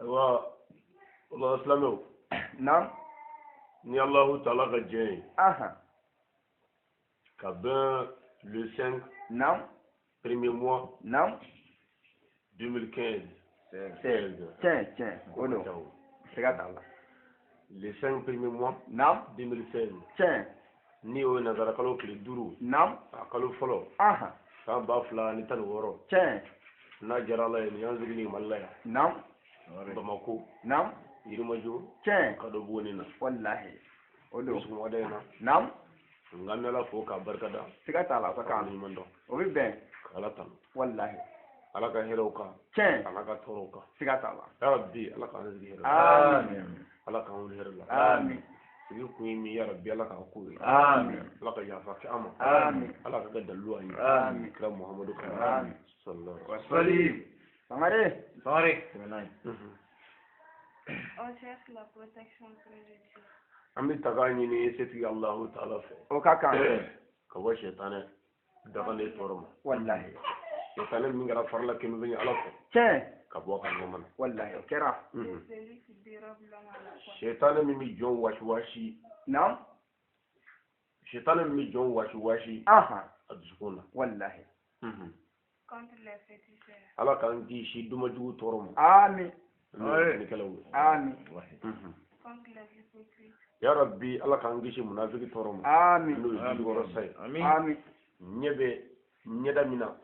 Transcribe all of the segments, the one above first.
Ayiwa, o la silamɛw, ni Alahu Taala ka jɛn ye, ka bɛn le 5 premier mois 2015. 16. Tiɲɛ, o don, siga t'a la. Le 5 premier mois 2016, ni o ye nanzara kalo tile 5, a kalo fɔlɔ, san 2016, n'a diyara Ala ye, nin y'an sigi ni Mali la yan, Bamako, Yirimajɔ, Kadɔbuguni na. Walahi, o don. Sɔgɔmada in na, n ka Ala fo k'a barikada. Siga t'a la, o ka k'a kan. waleɲuman dɔn. O bɛ bɛn. Ka Ala tanu. Walahi. Ala ka hɛrɛw kan, Ala ka tɔɔrɔw kan. Siga t'a la. Ya Rabbi, Ala k'an sigi hɛrɛ la. Amin. Ala k'an wuli hɛrɛ la. Amin. Sigi kun ye min ye, ya Rabbi, Ala k'a ko ye. Amin. Ala ka yafa kɛ an ma. Amin. Ala ka kɛ dalilu an ye. Amin. Kira Muhamadu kan. Amin. Sallallahu alaihi wasallam. Sangare. Sangare. On cherche la protection auprès de Dieu. An bɛ taga ɲini setigi Alahu Taala fɛ O ka kan. ka bɔ sɛtanɛ dagalen tɔɔrɔ ma. Walahi. Sɛtanɛ min kɛra farila kɛmɛ bɛ Ala fɛ ka bɔ a ka nɛɛma na. Walahi, o kɛra. De celui qui dérobe l'homme à la croix. Sɛtanɛ min bɛ jɔn wasiwasi, sɛtanɛ min bɛ jɔn wasiwasi a dusukun na. Walahi. Contre les féticheurs. Ala k'an kisi dumajugu tɔɔrɔ ma. Amin. N'o ye sɛnɛkɛlaw ye. Amin. Contre les hypocrites. Ya Rabbi, Ala k'an kisi munafiki tɔɔrɔ ma. Amin. N'o ye jijukɔrɔ sa ye. Amin. Ɲɛ bɛ ɲɛda min na,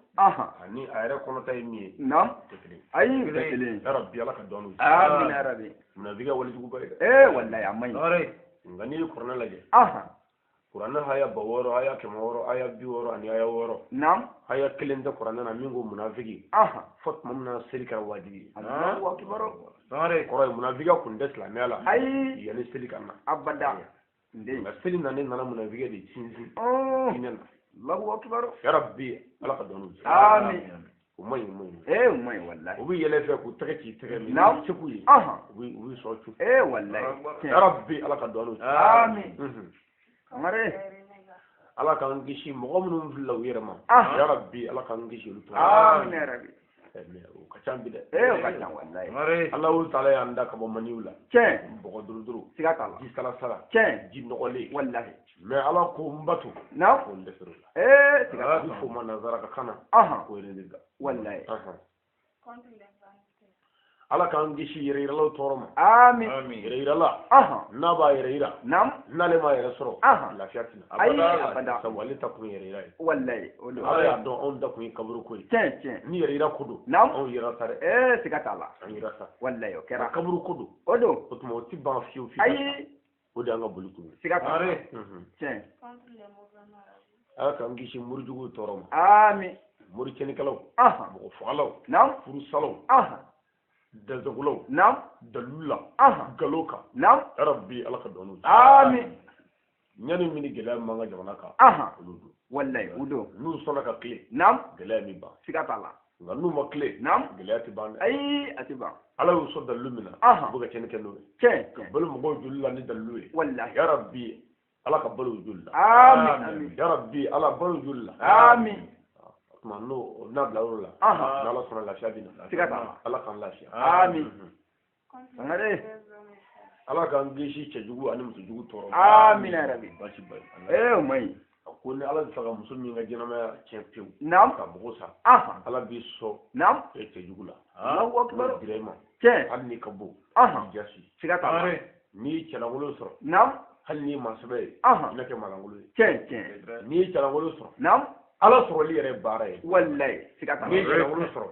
ani a yɛrɛ kɔnɔta ye min ye, tɛ kelen ye. Ayi, o tɛ kelen ye. Ya Rabbi, Ala ka dɔn n'o ye. Amin ya Rabbi. Munafiki ye walejuguba ye dɛ. Ee, walahi, a man ɲi. Nka n'i ye kuranɛ lajɛ, kuranɛ haya 6000, haya 600, haya 60 ani haya 6, haya kelen tɛ kuranɛ na min ko munafiki fɔ tuma min na seli kɛra wajibi ye. Allahu akbar. Kɔrɔ ye munafikiya kun tɛ silamɛya la Ayi. yanni seli ka na. Abada. Nden. Nka seli nana munafikiya de sinsin diinɛ na. Allahu akbar. Ya Rabbi, Ala ka dɔn n'u ye. Amin. O man ɲi, o man ɲi. Ee, o man ɲi walahi. U bɛ yɛlɛ fɛ k'u tɛgɛ ci tɛgɛ min se k'u ye, u bɛ sɔn cu. Ee, walahi. Ya Rabbi, Ala ka dɔn n'u ye. Amin. Sangare. Les renégats. Ala k'an kisi mɔgɔ minnu filila u yɛrɛ ma. Ya Rabbi, Ala k'an kisi olu tɔɔrɔ. Amin ya Rabbi. Mais o ka ca bi dɛ. Ee, o ka ca walahi. Alahu Taala y'an da ka bɔ maniw la. Bɔgɔ duuru duuru. Siga t'a la. Ji sala sala. Ji nɔgɔlen. Walahi. Mais Ala ko n bato. Ko n dɛsɛr'o la. Ee, siga t'a A la. bɛ f'o ma nanzara ka kan na. Ko renégats. Walahi. Contre les vaniteux. Ala k'an kisi yɛrɛyiralaw tɔɔrɔ ma. Amin. Yɛrɛyirala. N'a b'a yɛrɛ yira. N'ale m'a yɛrɛ sɔrɔ. Lafiya tɛ na. Ayi, abada. Sabu ale ta kun ye yɛrɛyira ye. Walahi, o don. Ala y'a dɔn anw da kun ye kaburu ko ye. Tiɲɛ. Ni yɛrɛyira ko don. Anw yɛrɛ sa dɛ. Ee, siga t'a la. An yɛrɛ sa. Walahi, o kɛra. Kaburu ko don. O don. O tuma o ti ban fiyewu fiyewu. Ayi. O de y'an ka boli kun ye. Siga t'a la. Tiɲɛ. Contre les mauvais marabouts. Ala k'an kisi morijuguw tɔɔrɔ ma. Amin. Mori cɛnnikɛlaw. Mɔgɔ fagalaw. Furusalaw. Dazagolaw. Dalilu la. Galo kan. Ya Rabbi, Ala ka dɔn n'u ye. Amin. Ɲani min ni gɛlɛya min b'an ka jamana kan, olu don. Walahi, o don. N'u sɔnna ka tilen, gɛlɛya min ban. Siga t'a la. Nka n'u ma tilen, gɛlɛya tɛ ban dɛ. Ayi, a tɛ ban. Ala y'u sɔn dalilu min na, u bɛ ka tiɲɛni kɛ n'o ye. Ka balo mɔgɔw joli la ni dalilu ye. Walahi. Ya Rabbi, Ala ka balo u joli la. Amin. Ya Rabbi, Ala balo u joli la. Amin. O tuma n'o n'a bila yɔrɔ la, n'Ala sɔnna lafiya bɛ na. Siga t'a la. Ala k'an lafiya. Amin. Contre les Sangare. mauvais hommes et femmes. Ala k'an kisi cɛjugu ani musojugu tɔɔrɔ ma. Amin ya Rabbi. Baasi ba ye. Ee, o man ɲi. A ko ni Ala bɛ fɛ ka muso min ka ɲɛnamaya tiɲɛ pewu, ka mɔgɔ sa, Ala b'i sɔn e cɛjugu la. Allahu akbar. N'o dira i ma, hali n'i ka bon, i jasi. Siga t'a la. N'i ye cɛlankolon sɔrɔ, hali n'i ye maasɛbɛ ye, i na kɛ maalankolon ye. Tiɲɛ. N'i ye cɛlankolon sɔrɔ, Ala sɔrɔli yɛrɛ ye baara ye. Walahi, siga t'a la. N'i ye cɛlankolon sɔrɔ,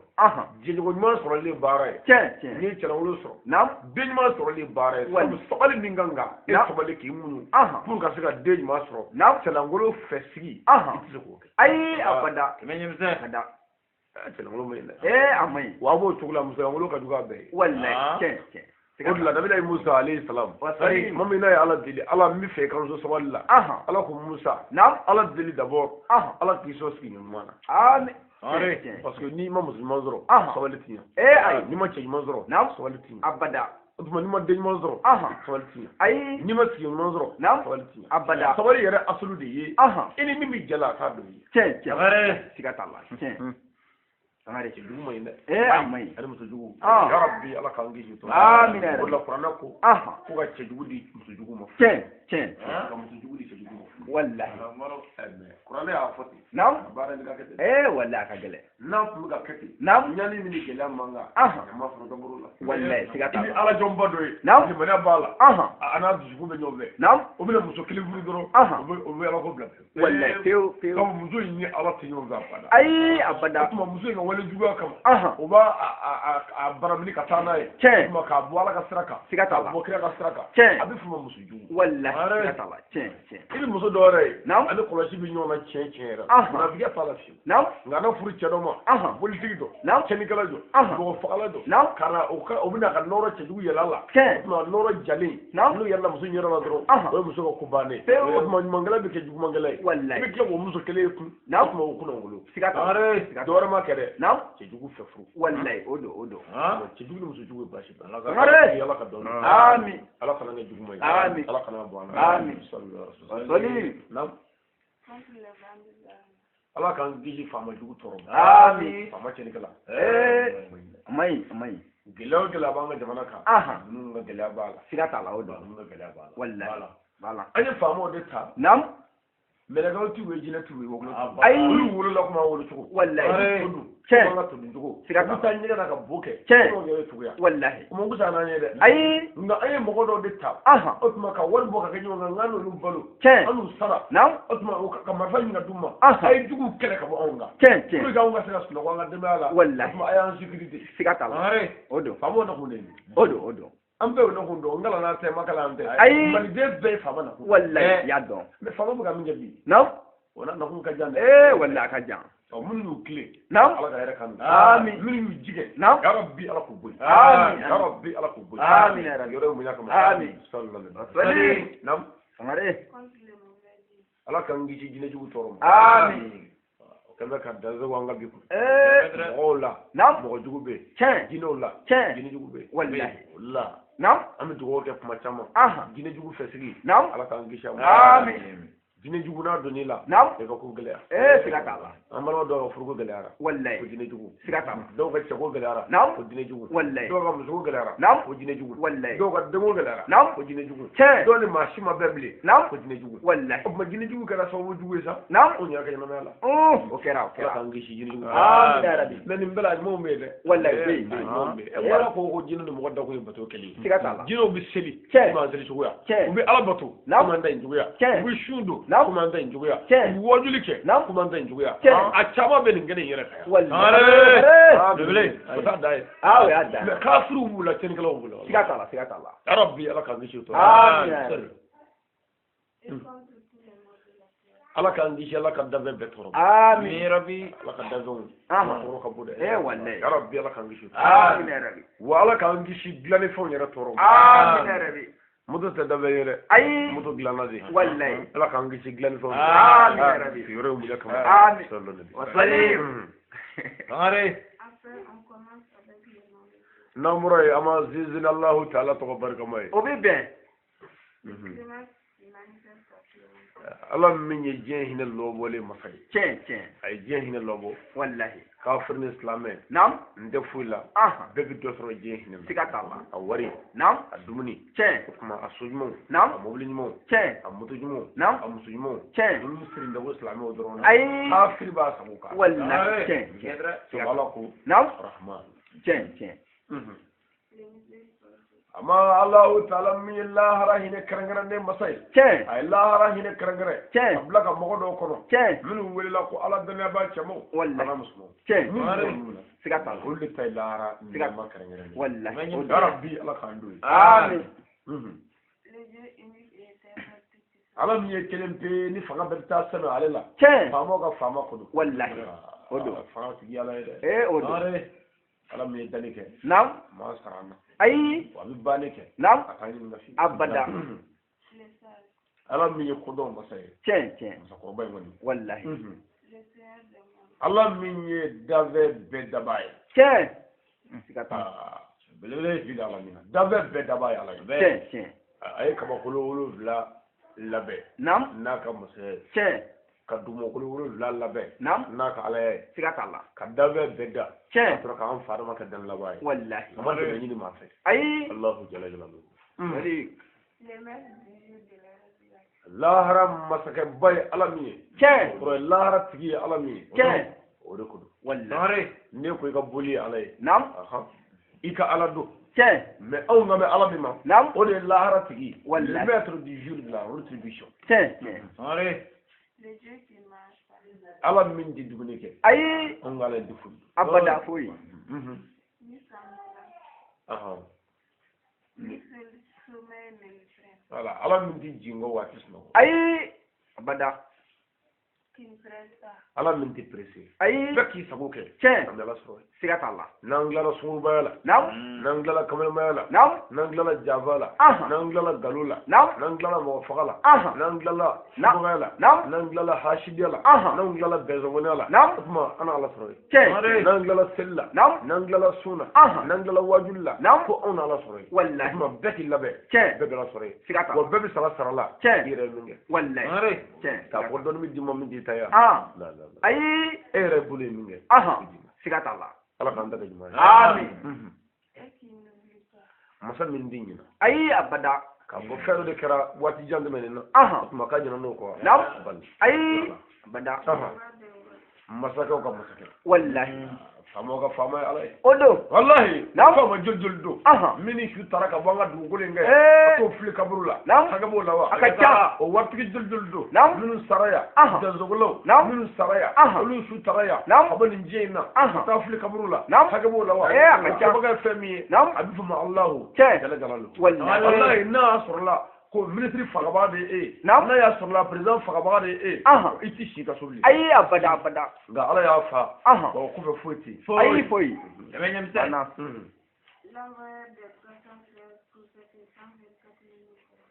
jɛɲɔgɔn ɲuman sɔrɔli ye baara ye. N'i ye cɛlankolon sɔrɔ, den ɲuman sɔrɔli ye baara ye. Sabu sabali min kan ka e sabali k'i muɲu pour ka se ka den ɲuman sɔrɔ, cɛlankolon fɛ sigi, i tɛ se k'o kɛ. Ayi, abada. Abada. Cɛlankolon man ɲi dɛ. Ee, a man ɲi. Wa a b'o cogo la, musolankolon ka jugu a bɛɛ ye. Walahi, tiɲɛ. O de la Nabila Musa alayhi salam, tuma min n'a ye Ala deli, Ala n bɛ fɛ i ka n sɔn sabali la. Ala ko Musa, Ala deli d'abord, Ala k'i sɔn sigi ɲuman na. Amin. Parce que n'i ma muso ɲuman sɔrɔ, sabali t'i ɲɛ. Ee, ayi. N'i ma cɛ ɲuman sɔrɔ, sabali t'i ɲɛ. Abada. O tuma n'i ma den ɲuman sɔrɔ, sabali t'i ɲɛ. Ayi. N'i ma sigi ɲuman sɔrɔ, sabali t'i ɲɛ. Abada. Sabali yɛrɛ asulu de ye i ni min bɛ jɛ la, a k'a dɔn i ye. Tiɲɛ. Siga t'a la. Tiɲɛ. Sangare. Cɛ jugu man ɲi dɛ. Eh, a man ɲi. Ani muso jugu. Ah. Ya Rabbi, Ala k'an kisi tɔɔrɔ. Amina. O de la kuranɛ ko Ahan. ko ka cɛ jugu di muso jugu ma. Tiɲɛ tiɲɛ. Ka muso jugu di cɛ jugu ma. Walahi. Mais kuranɛ y'a fɔ ten. Naam. A baara in bɛ ka kɛ ten. Eh, walahi a ka gɛlɛn. N'a tun bɛ ka kɛ ten. Naam. Ɲani min ni gɛlɛya man kan. Ahan. A ma sɔrɔ dɔ bɔr'o la. Walahi siga I t'a bɛ la. ala jɔnba dɔ ye. Naam. Limaniya b'a la. Ahan. A n'a dusukun bɛ ɲɔgɔn fɛ. Naam. O bɛna muso kelen furu dɔrɔn. Ahan. O bɛ ala ko bila pewu. Walahi pewu pewu. Sabu muso in ni ala tɛ ɲɔgɔn fɛ abada. Ayi O abada. tuma muso in ka wale juguya kama. Ahan. O b'a a baramini ka taa n'a ye. Tiɲɛ. O tuma k'a bɔ ala ka sira kan. Siga t'a la. K'a bɔ kira ka sira kan. Tiɲɛ. A bɛ f'o ma muso jugu. Walahi siga t'a la. Tiɲɛ tiɲɛ. I bɛ muso dɔ yɛrɛ ye. Naam. Ale kɔlɔsi bɛ ɲɔgɔn na tiɲɛ tiɲɛ yɛrɛ. Ahan. Munafigiya t'a la fiyewu. Naam. Nka n'a furu cɛ dɔ ma. Ahan. Politigi dɔ. Naam. Cɛnnikɛla dɔ. Ahan. Mɔgɔ fagala dɔ. Naam. Ka na o ka o bɛna ka nɔrɔ cɛjugu yɛlɛ a la. Tiɲɛ. O tuma nɔrɔ jalen. Naam. N'o yɛlɛla muso ɲɛda la dɔrɔn. Ahan. O ye muso ka ko bannen ye. Pewu. O tuma ɲumankɛla bɛ kɛ jugumankɛla ye. Walahi. I bɛ tila k'o muso kelen ye kun. Naam. O tuma o kunna wolo. Siga t'a la. Siga Dɔ t'a la. wɛrɛ ma kɛ dɛ. Naam. Cɛjugu fɛ furu. Walahi o don o don. Cɛjugu ni musojugu ye baasi ba. Sangare. Ala ka dɔn. Amin. Ala kana kɛ juguman ye. Amin. Ala kana bɔ an na. Amin. Sallallahu alaihi wasallam. Sɔli. Naam. Contre les bandits armés. Ala k'an kisi faama jugu tɔɔrɔ ma. Amin. Faama cɛnnikɛla. Eh, a man ɲi a man ɲi. Gɛlɛya o gɛlɛya b'an ka jamana kan. Ahan. Ninnu ka gɛlɛya b'a la. Siga t'a la o don. Ninnu ka gɛlɛya b'a la. Walahi. Voilà. An ye faamaw de ta. Naam. Mɛlɛkɛw t'u ye, jinɛ t'u ye, wɔkulɔ t'u ye. Ayi. Olu wolola komi an wolo cogo. Walahi. O don. Tiɲɛ. An ka todun cogo. Siga U t'a la. bɛ taa ɲɛgɛn na ka bo kɛ. Tiɲɛ. N'o yɛrɛ cogoya. Walahi. O ma kusa n'an ye dɛ. Ayi. Nka an ye mɔgɔ dɔw de ta. Ahan. O tuma ka wari bɔ ka kɛ ɲɔgɔn kan, n'an n'olu balo. Tiɲɛ. An n'u sara. Naam. O tuma o ka marifa ɲini ka d'u ma. Ahan. A ye juguw kɛlɛ ka bɔ anw kan. Tiɲɛ Pour tiɲɛ. que anw ka se ka sunɔgɔ an ka denbaya la. Walahi. O tuma a y'an sécurité. Siga t'a la. O don. Faamaw nakun de ye nin ye. O don o don. An bɛɛ y'o nakun dɔn, n kalan tɛ, ma kalan tɛ. Ayi. Maliden bɛɛ ye faama nakun. Walahi i y'a dɔn. Mais faama bɛ ka min kɛ bi, Naam. o n'a nakun ka jan dɛ. Eh, walahi a ka jan. Ɔ minnu y'u tilen. Naam. Ala ka hɛrɛ k'an na. Amin. Minnu y'u jigɛ. Naam. Ya Rabbi, Ala k'u bɔ yen. Amin. Ya Rabbi, Ala k'u bɔ yen. Amin ya Rabbi. Yɔrɔ in bonya kama. Amin. Sallallahu alaihi wasallam. Sɔli. Naam. Sangare. Contre les mauvais dits. Ala k'an kisi jinɛ jugu tɔɔrɔ ma. Amin. O kɛlen bɛ ka dansago an ka bi kun. Eh. Mɔgɔw la. Naam. Mɔgɔ jugu bɛ yen. Tiɲɛ. Jinɛw la. Tiɲɛ. Jinɛ jugu bɛ yen. Walahi. O la. Naam. An bɛ dugawu kɛ kuma caman. Ahan. Jinɛ jugu fɛsigi. Naam. Ala k'an kisi a ma. Amin. Jinɛ jugu n'a donn'i la. Naam. I ka ko gɛlɛya. Eh, siga t'a la. An balima dɔw ka furuko gɛlɛyara. Ko Walahi. jinɛ jugu. Siga t'a la. Dɔw ka cɛko gɛlɛyara. Naam. Ko jinɛ jugu. Walahi. Dɔw ka musoko gɛlɛyara. Naam. Ko jinɛ jugu. Walahi. Dɔw ka denko gɛlɛyara. Naam. Ko jinɛ jugu. Tiɲɛ. Dɔw ni maa si ma bɛn bilen. Naam. Ko jinɛ jugu. Walahi. O tuma jinɛ jugu kɛra sababu jugu ye sa. Naam. Anw yɛrɛ ka ɲɛnamaya la. O kɛra o Ala kɛra. k'an kisi jinɛ jugu. Amin ya Rabbi. Mais nin bɛɛ la ɲumanw bɛ yen dɛ. Walahi bɛ yen. A ɲumanw bɛ yen. Ala ko ko jinɛ ni mɔgɔ dako ye bato kɛli ye. Siga t'a la. Jinɛw bɛ seli. Tiɲɛ. Komi an seli cogoya. Tiɲɛ. U bɛ Ala bato. Naam. Komi an ta in cogoya. Tiɲɛ. U bɛ sun don. Naam. Komi an ta in cogoya. Tiɲɛ. U bɛ wajuli kɛ. Naam. Komi an ta in cogoya. Tiɲɛ. A caman bɛ nin kɛnɛ in yɛrɛ kan yan. Walahi. Ah, belebele. O t'a dan ye. Ah, o y'a dan. Mais kafiriw b'u la, tiɲɛnikɛlaw b'u la. Siga t'a la, siga t'a la. Ya Rabbi, Ala k'an kisi o tɔɔrɔ. Amin ya Rabbi. Et contre tous les maux de la terre. Ala k'an kisi Ala ka danfɛn bɛɛ tɔɔrɔ ma. Amin. Ala ka danfɛnw Ahan. tɔɔrɔ ka bon dɛ. Eh, walahi. Ya Rabbi, Ala k'an kisi o tɔɔrɔ. Amin ya Rabbi. Wa Ala k'an kisi dilannifɛnw yɛrɛ tɔɔrɔ ma. Amin ya Rabbi. Moto tɛ danfɛn ye dɛ. Ayi. Moto dilanna de. Walahi. Ala k'an kisi dilannifɛnw. Amin ya Rabbi. Yɔrɔ in bonya kama. Amin. Sallallahu alaihi Wa wasallam. salim. Après, on commence avec le nom de Dieu. N'an bɔra yen, an b'an sinsin Alahu taala tɔgɔ barikama ye. O bɛ bɛn. Le clément manifeste sa clémence. Ala min ye diɲɛ hinɛ lɔbɔlen masa ye. Tiɲɛ tiɲɛ. A ye diɲɛ hinɛ lɔbɔ. Walahi. Kafiri ni silamɛ. Naam. N tɛ foyi la. Ahan. Bɛɛ bɛ dɔ sɔrɔ diɲɛ hinɛ la. Siga t'a la. A wari, Naam. a dumuni, Tiɲɛ. o tuma a so ɲumanw, Naam. a mobili ɲumanw, Tiɲɛ. a moto ɲumanw, Naam. a muso ɲumanw. Tiɲɛ. Olu siri bɛ ko silamɛw dɔrɔn na. Ayi. Kafiri b'a sago kan. Walahi. Tiɲɛ tiɲɛ. Sabu Ala ko Naam. Rahman. Tiɲɛ tiɲɛ. Le miséricordieux. A ma Alahu taala min ye lahara hinɛ kɛrɛnkɛrɛnnen masa ye. Tiɲɛ. A ye lahara hinɛ kɛrɛnkɛrɛn. Tiɲɛ. A bila ka mɔgɔ dɔw kɔnɔ. Tiɲɛ. Minnu welela ko Ala dannayabaa cɛmanw. Walahi. A n'a musomanw. Tiɲɛ. Minnu b'olu minɛ. Siga t'a la. Olu de ta ye lahara Siga- nɛɛma kɛrɛnkɛrɛnnen. Walahi. O Ya don. Rabbi, Ala k'an don ye. Amin. Le Dieu unique et éternel tout-puissant. Ala min ye kelen pe ni fanga bɛɛ bɛ taa sɛmɛ ale la. Tiɲɛ. Faamaw ka faama ko don. Walahi. O don. Fanga tigi Ala ye dɛ. Eh, o don. Ala min ye danni kɛ. Naam. A ma sara an na. Ayi. Wa a bɛ banni kɛ. Naam. A t'an ɲininka fiyewu. Abada. Le sage. Ala min ye kodɔn masa ye. Tiɲɛ tiɲɛ. Masakɔrɔba in kɔni. Walahi. Le Seigneur des mondes. Ala min ye danfɛn bɛɛ dabaa ye. Tiɲɛ. Siga t'a la. Aa, belebele bi la ala min na. Danfɛn bɛɛ dabaa ye Ala ye. Tiɲɛ tiɲɛ. A ye kabakolo 7 labɛn Naam. n'a ka masaya ye. Tiɲɛ. Ka dugumakolo 7 labɛn. Naam. N'a ka alaya ye. Siga t'a la. Ka danfɛn bɛɛ da. Tiɲɛ. Ka sɔrɔ k'an fa Adama kɛ dan laban ye. Walahi. A ma dɛmɛ ɲini maa fɛ. Ayi. Alahu jala jalaluhu. Le maître du jour de la résurrection. Lahara masakɛba ye Ala min ye. Tiɲɛ. O kɔrɔ ye lahara tigi ye Ala min ye. Tiɲɛ. O de ko don. Walahi. Ne ko i ka boli ye Ala ye. Naam. I ka Ala don. Tiɲɛ. Mais anw kan bɛ Ala min ma. Naam. O de ye lahara tigi ye. Walahi. Le maître du jour de la rétribution. Tiɲɛ. Tiɲɛ. Le Dieu qui mange pas. Ala min tɛ dumuni kɛ. Ayi. Anw ka Ala ye foyi. Abada foyi. Ni somnolence. Ni sommeil ne le prenne. Voilà, Ala min tɛ jigin o waati sunɔgɔ. Ayi. Abada. Qui ne presse pas. Ala min tɛ pressé. Ayi. Bɛɛ k'i sago kɛ. Tiɲɛ. An bɛ Ala sɔrɔ yen. Siga t'a la. N'an tilala sungurubaya la. Naam. N'an tilala kamelemaya la. Naam. N'an tilala janfa la. N'an tilala nkalon la. Naam. N'an tilala mɔgɔ faga la. N'an tilala Naam. subagaya la. Naam. N'an tilala hasidiya la. N'an tilala bɛnsɔngɔnya la. Naam. O tuma an na Ala sɔrɔ yen. Tiɲɛ. N'an tilala seli la. Naam. N'an tilala sun na. N'an tilala wajuli la. Naam. Ko anw na Ala sɔrɔ yen. Walahi. O tuma bɛɛ k'i labɛn. Tiɲɛ. Bɛɛ bɛ Ala sɔrɔ yen. Siga t'a la. Wa bɛɛ bɛ sara sara la. Tiɲɛ. I yɛrɛ ye min kɛ. Walahi. Tiɲɛ. K'a fɔ dɔnni bɛ d'i ma min t'i ta ye. Ah. La la la. Ayi. E yɛrɛ bolo ye min kɛ. Siga t'a la. Ala k'an ta kɛ ɲuman ye. Amin. Et qui n'oublie pas. Masa min tɛ ɲinɛ. Ayi abada. K'a fɔ fɛn dɔ de kɛra waati jan tɛmɛnen na. O tuma k'a ɲinɛ n'o kɔ. Naam. Bali. Ayi. Abada. Masakɛw ka masakɛ. Walahi. Faamaw ka faama ye Ala ye. O don. Walahi. Naam. Faama joli joli don. Min ni su taara ka bɔ an ka dugukolo in kɛ. Ee. A t'o fili kaburu la. Naam. Hakɛ b'o la wa. A ka ca. O waritigi joli joli don. Naam. Minnu sara yan. Danzogolaw. Naam. Minnu sara yan. Olu su taara yan. Naam. Ka bɔ nin diɲɛ in na. Ka taa fili kaburu la. Naam. Hakɛ b'o la wa. Ee a ka ca. O kɛbaga ye fɛn min ye. Naam. A bɛ fɔ ma Alahu. Tiɲɛ. Jala jalalu. Walahi. Walahi n'a y'a sɔrɔ la ko ministre fagabaga de ye e ye. Naam. N'a y'a sɔrɔ la président fagabaga de ye e ye. I ti si ka so bilen. Ayi abada abada. Nka Ala y'a fa. Wa o kɔfɛ foyi tɛ yen. Ayi foyi. L'envoyeur des 313 prophètes et 124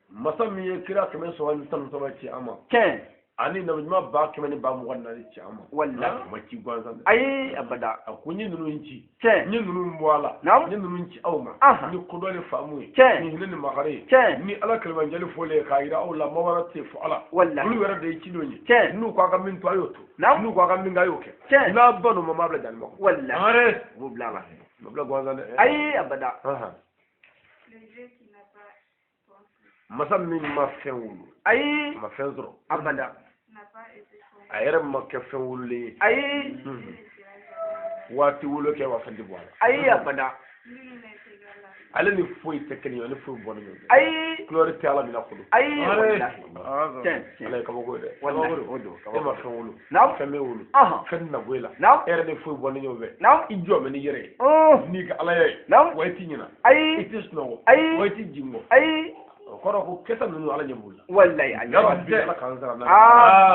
000 Masa min ye kira 313 ci an ma. Tiɲɛ. Ani nabi ɲuman 124,000 ci an ma. Walahi. A ma ci gansan dɛ. Ayi abada. A ko n ye ninnu ci. Tiɲɛ. N ye ninnu bɔ a la. Naam. N ye ninnu ci aw ma. Ni kodɔn ni faamu ye. Tiɲɛ. Ni hinɛ ni makari ye. Tiɲɛ. Ni Ala kɛlɛmanjali fɔlen ye k'a yira aw la maa wɛrɛ tɛ yen fo Ala. Walahi. Olu yɛrɛ de ye cidenw ye. Tiɲɛ. N'u ko a ka min to a y'o to. Naam. N'u ko a ka min kɛ a y'o kɛ. Tiɲɛ. N'a ba n'o ma maa bila jahanama kɔnɔ. Walahi. U b'o bila a la. Ma bila gansan dɛ. Ayi abada. Le Dieu qui n'a pas pensé. Masa min ma fɛn wolo. Ayi. A ma fɛn sɔrɔ. Abada. N'a pas été formé. A yɛrɛ ma kɛ fɛn wololen ye. Ayi. Waati wolo kɛ wa fɛn tɛ bɔ a la. Ayi abada. Nul n'est égal à lui. Ale ni foyi tɛ kelen ye, ale foyi bɔ ni ɲɔgɔn cɛ. Ayi. Couleur tɛ Ala min na ko don. Ayi. Walahi. Tiɲɛ tiɲɛ. Ala ye kabako ye dɛ. Walahi o don. E ma fɛn wolo. Naam. Fɛn bɛ wolo. Fɛn tɛna bɔ e la. Naam. E yɛrɛ ni foyi bɔ ni ɲɔgɔn fɛ. Naam. I jɔ mɛ n'i yɛrɛ ye. N'i ka Ala ye. Naam. Wa i ti ɲinɛ. Ayi. I ti sunɔgɔ. Ayi. Wa i ti jigin kɔ. Ayi. O kɔrɔ ko kɛta ninnu Ala ɲɛ b'u la. Walahi a ɲɛ Ya b'a la. Rabbi Ala k'an sara n'a ye.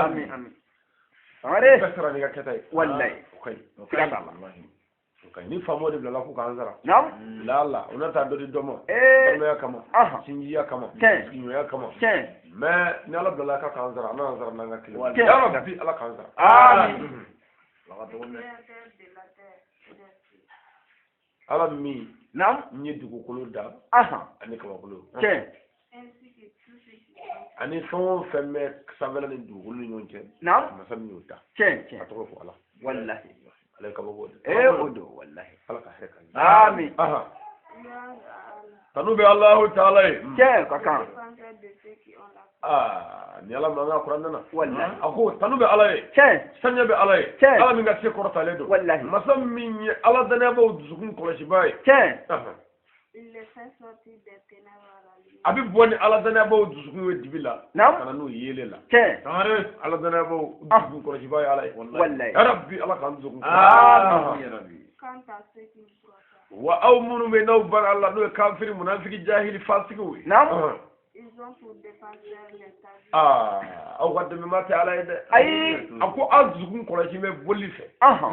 Amin amin. Sangare. Bɛɛ sara n'i ka kɛta ye. Walahi. O ka ɲi. Siga t'a la. O ka ɲi. Ni faamaw de bilala ko k'an sara. Naam. La o n'a taa dɔ di dɔ ma. Ee. Balimaya kama. Sinjiya kama. Tiɲɛ. Sigiɲɔgɔnya kama. Tiɲɛ. Mais ni Ala bilala k'a k'an sara, an n'an sara n'an ka kelen. Tiɲɛ. Ya Rabbi Ala k'an sara. Amin. Le créateur de la terre et des cieux. Ala min Naam. n ye dugukolo da ani kabakolo. Tiɲɛ. Ainsi que tout ce qui est Ani fɛn o fɛn bɛ sanfɛla ni dugukolo ni ɲɔgɔn cɛ. Naam. Masa min y'o da. Tiɲɛ A tiɲɛ. tɔgɔ fɔ Ala. Walahi. Ale ye kabako de. Ee o don walahi. Ala ka hɛrɛ k'an ye. Amin. Louange à Allah, Tanu bɛ Alahu taala ye. Tiɲɛ ka kan. défenseur de ceux qui ont la foi. Ni Ala mankan kuranɛ na. Walahi. A ko tanu bɛ Ala ye. Tiɲɛ. Saniya bɛ Ala ye. Tiɲɛ. Ala min ka se kɔrɔtalen don. Walahi. Masa min ye Ala danayabaaw dusukun kɔlɔsibaa ye. Tiɲɛ. Il les fait sortir des ténèbres à la lumière. A bɛ bɔ ni Ala danayabaaw dusukun ye dibi la. Naam. Ka na n'u yeelen la. Tiɲɛ. Ala danayabaaw dusukun kɔlɔsibaa ye Ala ye. Walahi. Ya Rabbi Ala k'an dusukun kɔlɔsi. Quant à ceux qui ne croient pas, Wa aw minnu bɛ yen n'aw banna Ala la n'o ye kafiri munafiki jahili fasikiw ye. Naam. ils ont pour défenseur les tables. Aw ka dɛmɛba tɛ Ala ye dɛ. Ayi. A ko aw dusukun kɔlɔsi bɛ boli fɛ.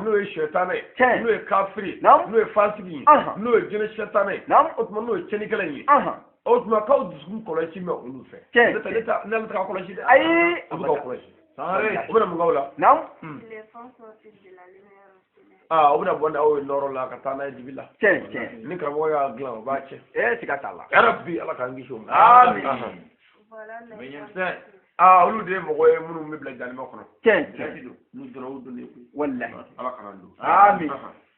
N'o ye sɛtanɛ ye. Tiɲɛ. N'o ye kafiri ye. Naam. N'o ye fasigi ye. N'o ye jinɛ sɛtanɛ ye. Naam. O tuma n'o ye tiɲɛnikɛla in ye. O tuma k'aw dusukun kɔlɔsi bɛ olu fɛ. Tiɲɛ. Ne tɛ k'aw kɔlɔsi dɛ. Ayi. O bɛ k'aw kɔlɔsi. O bɛna mun k'aw la? Naam. Ils les font sortir de la lumière aux ténèbres. O bɛna bɔ n'aw ye nɔrɔ la ka taa n'a ye dibi la. Tiɲɛ tiɲɛ. Ni karamɔgɔ y'a dilan o b'a cɛ. Ee siga t'a la. Ya Rabbi Ala k'an kisi o ma. Amin. Voilà les gens. Aa olu de ye mɔgɔ ye minnu bɛ bila jahanama kɔnɔ. Tiɲɛ tiɲɛ. N'u donna u donnen koyi. Walahi. Ala kana n don. Amin.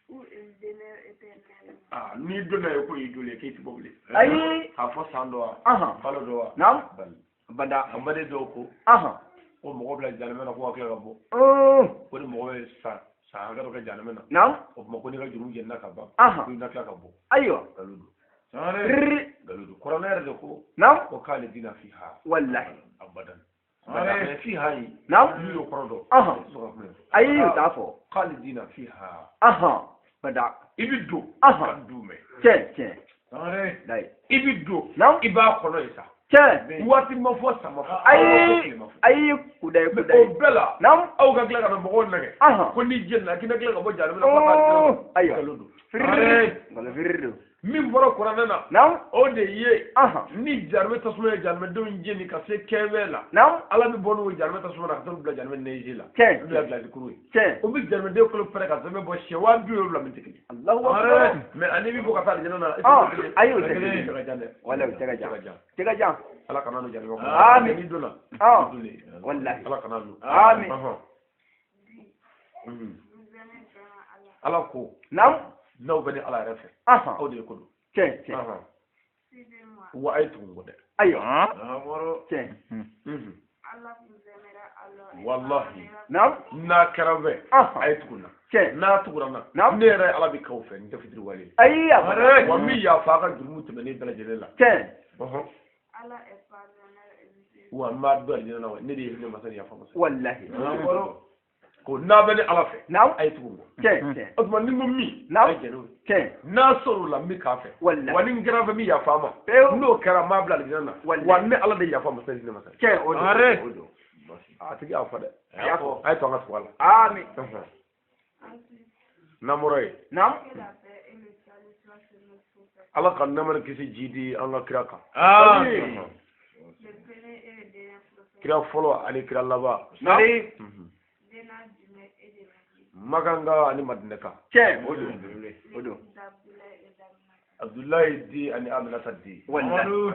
Où ils demeurent éternellement. Aa n'i donna yen ko y'i donnen k'i ti bɔ bilen. Ayi. K'a fɔ san dɔ wa. Kalo dɔ wa. Naam. Bada. An baden dɔw ko. Ko mɔgɔ bila jahanama na ko ka tila ka bɔ. Ko ni mɔgɔ ye san hakɛ dɔ kɛ jahanama na. Naam. O tuma ko n'i ka jurumu jenina ka ban. Ko i na tila ka bɔ. Ayiwa. Nkalon don. Nkalon don. Kuranɛ yɛrɛ de ko. Naam. Ko khalidina fiha. Walahi. Abadan. Mais fiha in. Naam. N'u y'o kɔrɔ dɔn. Ayi u t'a fɔ. Khalidina fiha. Bada. I bɛ don. Ka du mɛn. Tiɲɛ tiɲɛ. I bɛ don. Naam. I b'a kɔnɔ yen sa. Tiɲɛ. Waati ma fɔ san ma fɔ. Ayi ayi kudayi kudayi. O bɛɛ la. Naam. Aw ka tila ka na mɔgɔw nɛgɛ. Ko n'i jenina k'i na tila ka bɔ jahanama na. Ayiwa. Nkalon don. Nkalon firiri don. Min bɔra kuranɛ na. Naam. O de ye. Ni jahanama tasuma ye jahanamadenw jeni ka se 15 la. Naam. Ala bɛ bɔ n'o ye jahanama tasuma na ka taa bila jahanama nɛji la. Tiɲɛ. N'o ye gilasi kuru ye. Tiɲɛ. O bɛ jahanamaden kolo pɛrɛn ka sɛbɛn bɔ siɲɛ 70 min tɛ kelen. Alahu akibaru. Mais ani bɛ bɔ ka taa alijinɛ na. Ayi o tɛ kelen. Cɛ ka jan dɛ. Walahi o cɛ ka jan. Cɛ ka jan. Ala kana n'o jahanama kɔnɔ. Amin. N'i donna. Walahi. Ala kana n'o. Amin. Ala ko. Naam. N'aw bɛ ni Ala yɛrɛ fɛ. Aw de ye ko don. Tiɲɛ tiɲɛ. Wa a ye tugu n kɔ dɛ. Ayiwa. Tiɲɛ. Walahi. Naam. N'a kɛra fɛ. A ye tugu n na. Tiɲɛ. N'a tugura n na. Naam. Ne yɛrɛ Ala bɛ k'aw fɛ n tɛ fitiriwale ye. Ayi a bada. Wa n bɛ yafa a ka jurumu tɛmɛnen bɛɛ lajɛlen la. Tiɲɛ. Wa n b'a dɔn alijinɛ na wa ne de ye hinɛ masa ni yafa masa. Walahi. Ko n'a bɛ ne Ala fɛ. Naam. A ye tugu n kɔ. Tiɲɛ tiɲɛ. O tuma ni n ko min. Naam. A ye jɛn n'o ye. Tiɲɛ. N'a sɔrɔ o la n bɛ k'a fɛ. Walahi. Wa ni n kɛra fɛ n bɛ yafa a ma. Pewu. N'o kɛra n b'a bila alijinɛ na. Walahi. Wa ne Ala de yafa masa ni hinɛ masa. Tiɲɛ o don. O don. A tigi y'a fɔ dɛ. A y'a fɔ. A ye to an ka tugu a la. Amin. N'an bɔra yen. Naam. Ala ka nɛɛma ni kisi jidi an ka kira kan. Amin. Kira fɔlɔ ani kira laban. Naam. Makanga ani Madinaka. Tiɲɛ o don. O don. Abdoulaye di ani Aminata di. Walahi.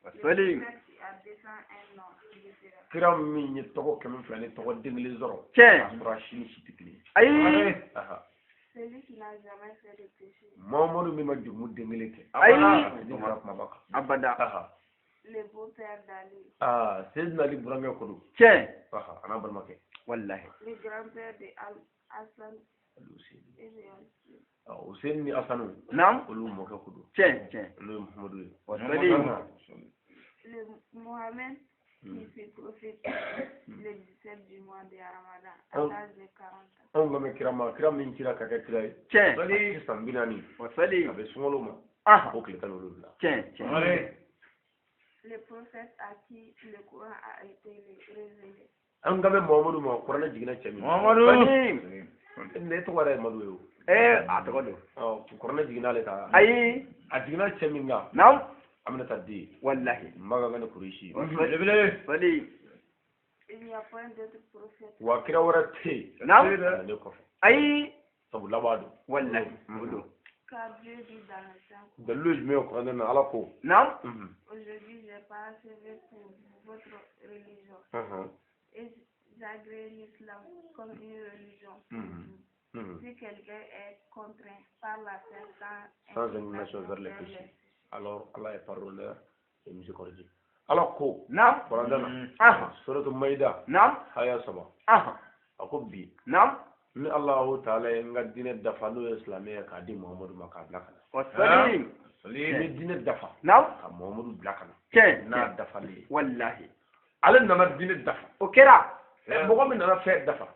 Wasali. Kira min ye tɔgɔ 200 ni tɔgɔ den kelen sɔrɔ. Tiɲɛ. K'a sɔrɔ a si ni si tɛ kelen ye. Ayi. Mamadu min ma jurumu den kelen kɛ. Ayi. Ne kɛra kumaba kan. Abada. Le beau-père d'Ali. Aa Seydina Ali burankɛ ko don. Tiɲɛ. A n'a balimakɛ. Walahi. Le grand-père de Hassan. Hussein ni Hassan. Naam. Olu mɔkɛ ko don. Tiɲɛ tiɲɛ. Olu ye Muhamadu ye. Wasali. Le Mohamed qui fut prophète le 17 du mois de Ramadan à l'âge de 40 ans. Anw ka mɛn kira ma kira min cira ka kɛ kira ye. Tiɲɛ. San 40. Wasali. A bɛ sunkalo ma. O tile 17. Tiɲɛ tiɲɛ. Le prophète à qui le Coran a été révélé. An ka mɛn Muhamadu ma kuranɛ jiginna cɛ min. Muhamadu. Ne tɔgɔ yɛrɛ ye Madu ye o. A tɔgɔ don. Kuranɛ jiginna ale kan. Ayi. A jiginna cɛ min kan. Naam. Aminata den. Walahi. Makan ni Kureshi. Wasali. Il n'y a point d'autre prophète. Wa kira wɛrɛ tɛ yen. Naam. Ne kɔfɛ. Ayi. Sabu laban don. Walahi. O don. Car Dieu dit dans le Saint-Coran. Dalilu ye jumɛn ye kuranɛ na Ala ko. Naam. Aujourd'hui, j'ai parachevé pour votre religion. Et j'agrée l'islam comme une religion. Si quelqu'un est contraint par la faim sans inclination vers les péchés, alors Allah est pardonneur et miséricordieux. Ala ko. Naam. Kuranɛ na. Suratu Maïda. Naam. Haya 3. A ko bi. Naam. Ni Allahu taala ye n ka diinɛ dafa n'o ye silamɛ ye k'a di Muhamadu ma k'a bila ka na. Wasali. Ni diinɛ dafa. Naam. Ka Muhamadu bila ka na. Tiɲɛ. N'a dafalen ye. Walahi. Ale nana diinɛ dafa. O kɛra. Mɔgɔ min nana fɛn dafa.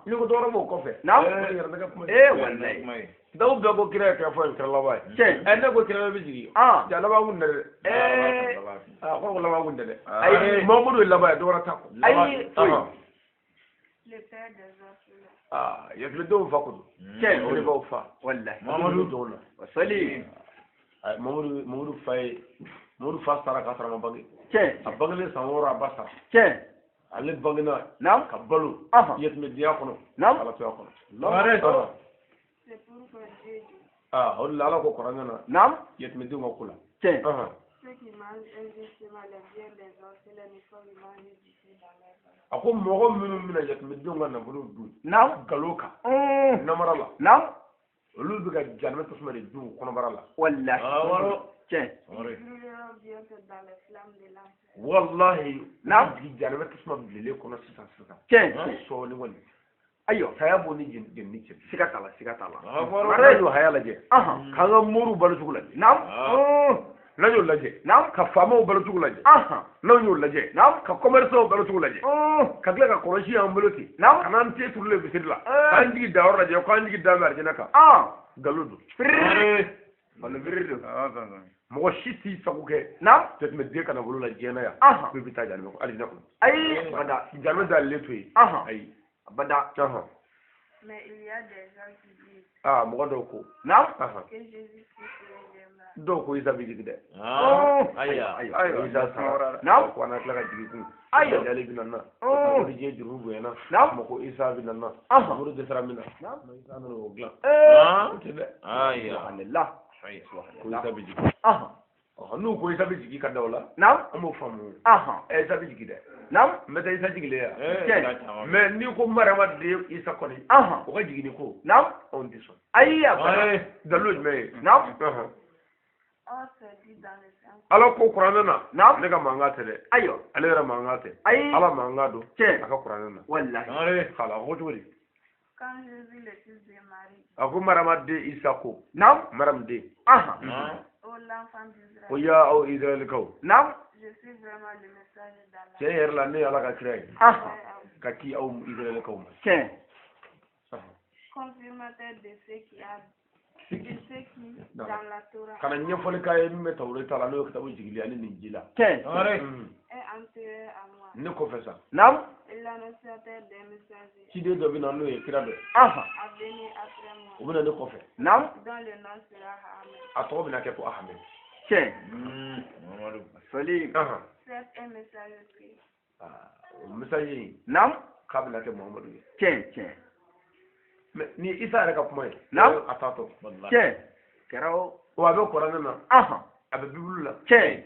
N'i ko dɔwɛrɛ b'o kɔfɛ. Naam. O de yɛrɛ bɛ kɛ kuma ye. Walahi. Daw bɛɛ ko kira ye kira fɔ ye kira laban ye. Tiɲɛ. Ne ko kira bɛ jigin. Ja laban kun tɛ dɛ. A kɔrɔ ko laban kun tɛ dɛ. Ayi. Muhamadu ye laban ye dɔwɛrɛ t'a kɔ. Ayi. Le père des orphelins. Yatimɛdenw fa ko don. Tiɲɛ. O de b'aw fa. Walahi. Mamadu dɔw la. Wasali. Mamadu fa ye Mamadu fa sara k'a sɔrɔ a ma bange. Tiɲɛ. A bangelen san 6 a ba sara. Tiɲɛ. Ale bangena. Naam. Ka balo. Yatimɛdenya kɔnɔ. Naam. Alatoya kɔnɔ. C'est pourquoi Dieu dit. O de la Ala ko kuranɛ na. Naam. Yatimɛdenw ka ko la. Tiɲɛ. Ceux qui mangent injustement les biens des orphelins ne font que manger du feu dans leur ventre. A ko mɔgɔ minnu bɛna yatimɛdenw ka nafolo dun Naam. nkalon kan, namara la, Naam. olu bɛ ka jahanama tasuma de dun u kɔnɔbara la. Wallahi. Tiɲɛ. Ils brûleront bientôt dans les flammes de l'enfer. Wallahi, Naam. jigin jahanama tasuma bilenlen kɔnɔ sisan sisan. Tiɲɛ. Sɔɔni kɔni Ayiwa. saya b'o ni jenini cɛ. Siga t'a la, siga t'a la. N'an y'o haya lajɛ, k'an ka moriw balocogo lajɛ, Naam. n'an y'o lajɛ, Naam. ka faamaw balocogo lajɛ, n'an y'o lajɛ, Naam. ka commerçants balocogo lajɛ, ka tila ka kɔlɔsi y'an bolo ten, Naam. ka n'an te turulen misiri la, k'an jigi da yɔrɔ lajɛ, k'an jigi da bɛ arijinɛ kan, nkalon don. Malo biriri don. Mɔgɔ si t'i sago kɛ Naam. jatimɛden ka nafolo la diɲɛ na yan, k'o bɛ taa jahanama kɔnɔ, alijinɛ kɔnɔ. Ayi. Abada. Jahanama dayɛlɛlen to yen. Ayi. Abada. Mais il y a des gens qui disent Mɔgɔ dɔw ko. Naam. que Jésus-Christ reviendra. Dɔw ko Isa bɛ jigin dɛ. Ayiwa. Ayiwa, Isa sara. Naam. Ko an na tila ka jigin kun. Ayiwa. Dajali bɛ na na. Ko ni diɲɛ jurumu bonyana. Naam. Ma ko Isa bɛ na na. Muru dɛsɛra min na. Ma Isa nana o dilan. O tɛ dɛ. Subhanallah. Ko Isa bɛ jigin. N'u ko Isa bɛ jigin ka da o la, Naam. an b'o faamu. Isa bɛ jigin dɛ. Naam. N bɛ taa Isa jigilen yan. Tiɲɛ. Mais n'i ko Mariama den Isa kɔni, o ka jigin ni ko, Naam. anw tɛ sɔn. Ayi, abada. Dalilu jumɛn ye? Naam. Or, c'est dit dans le Saint Ala ko kuranɛ na. Naam. Ne ka mankan tɛ dɛ. Ayiwa. Ale yɛrɛ mankan tɛ. Ayi. Ala mankan don. Tiɲɛ. A ka kuranɛ na. Wallahi. Kala a ko cogo di? Quand Jésus, le fils de Marie, A ko Mariama den Isa ko. Naam. Mariam den. ô l'enfant d'Israël, Ko ya aw Israɛlikaw. Naam. je suis vraiment le messager d'Allah. Tiɲɛ yɛrɛ la ne ye Ala ka kira ye. Ka ci aw Israɛlikaw ma. Tiɲɛ. Confirmateur de ce qui a de ce qui dans la Torah Ka na ɲɛfɔli k'a ye min bɛ Tawureta la, n'o ye kitabu jigili ani Ninjila. Tiɲɛ. est antérieur à moi, Ne kɔfɛ sa. Naam. et l'annonciateur des messagers Ciden dɔ bɛ na n'o ye kira dɔ ye. à venir après moi, O bɛ na ne kɔfɛ. Naam. dont le nom sera Ahmed. A tɔgɔ bɛna kɛ ko Ahamɛd. Tiɲɛ. Sali. C'est un messager pris. O message in. Naam. K'a bɛna kɛ Muhamadu ye. Tiɲɛ, tiɲɛ. Mais ni Isa yɛrɛ ka kuma ye. Naam. A t'a tɔ. Tiɲɛ. Kɛra o. Wa a bɛ kuranɛ na. A bɛ Bibulu la. Tiɲɛ.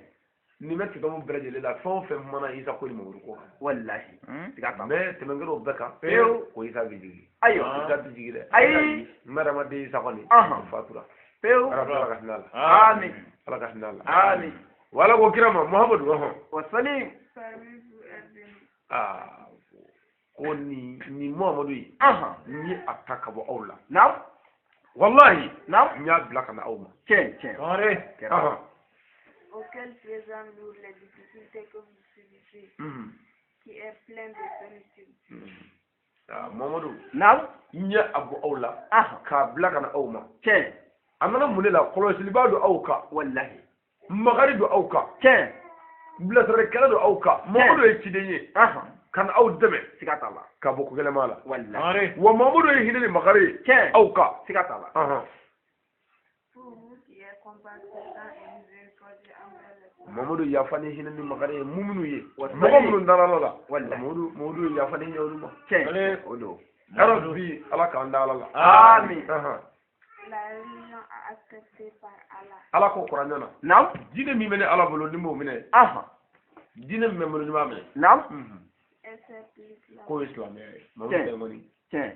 Nin bɛ kitabu bɛɛ lajɛlen la, fɛn o fɛn mana Isa ko ni Mamadu ko kan. Wallahi. Siga t'a la. Mais tɛmɛnkɛr'o bɛɛ kan. Pewu. Ko Isa bɛ jigin. Ayiwa. Isa tɛ jigin dɛ. Ayi. Mariama den Isa kɔni. O fatura. Pewu. Ala ka hinɛ a la. Amin. Ala ka hinɛ a la. Amin. Wala ko kira ma Muhamadu. Wa salim. Parmi vous est venu. Ko ni Muhamadu ye. N ye a ta ka bɔ aw la. Naam. Wallahi. Naam. N y'a bila ka na aw ma. Tiɲɛ, tiɲɛ. Kɛra. Auquel présent lourd les difficultés que vous subissez, qui est plein de solitude. Muhamadu. Naam. N ye a bɔ aw la. K'a bila ka na aw ma. Tiɲɛ. A nana mun de la? Kɔlɔsiliba don aw kan. Wallahi. Makari don aw kan. Tiɲɛ. Bilasiralikɛla don aw kan. Muhamadu ye ciden ye. Ka na aw dɛmɛ. Siga t'a la. Ka bɔ ko gɛlɛnma la. Wallahi. Wa Muhamadu ye hinɛ ni makari ye. Tiɲɛ. Aw kan. Siga t'a la. Pour vous qui êtes compatissant et miséricordieux envers les pauvres. Muhamadu yafa ni hinɛ ni makari ye muminu ye. Mɔgɔ minnu dara Ala la. Muhamadu ye yafa ni hinɛ olu ma. Tiɲɛ. O don. Yarabi Ala k'an da Ala la. Amin. La religion acceptée par Allah. Ala ko kuranɛ na. Naam. Diinɛ min bɛ ne Ala bolo ni m'o minɛ. Diinɛ min bɛ n bolo ni m'a minɛ. Naam. Excepté l'islam. K'o ye silamɛya ye. Mamadu tɛ kɔni. Tiɲɛ.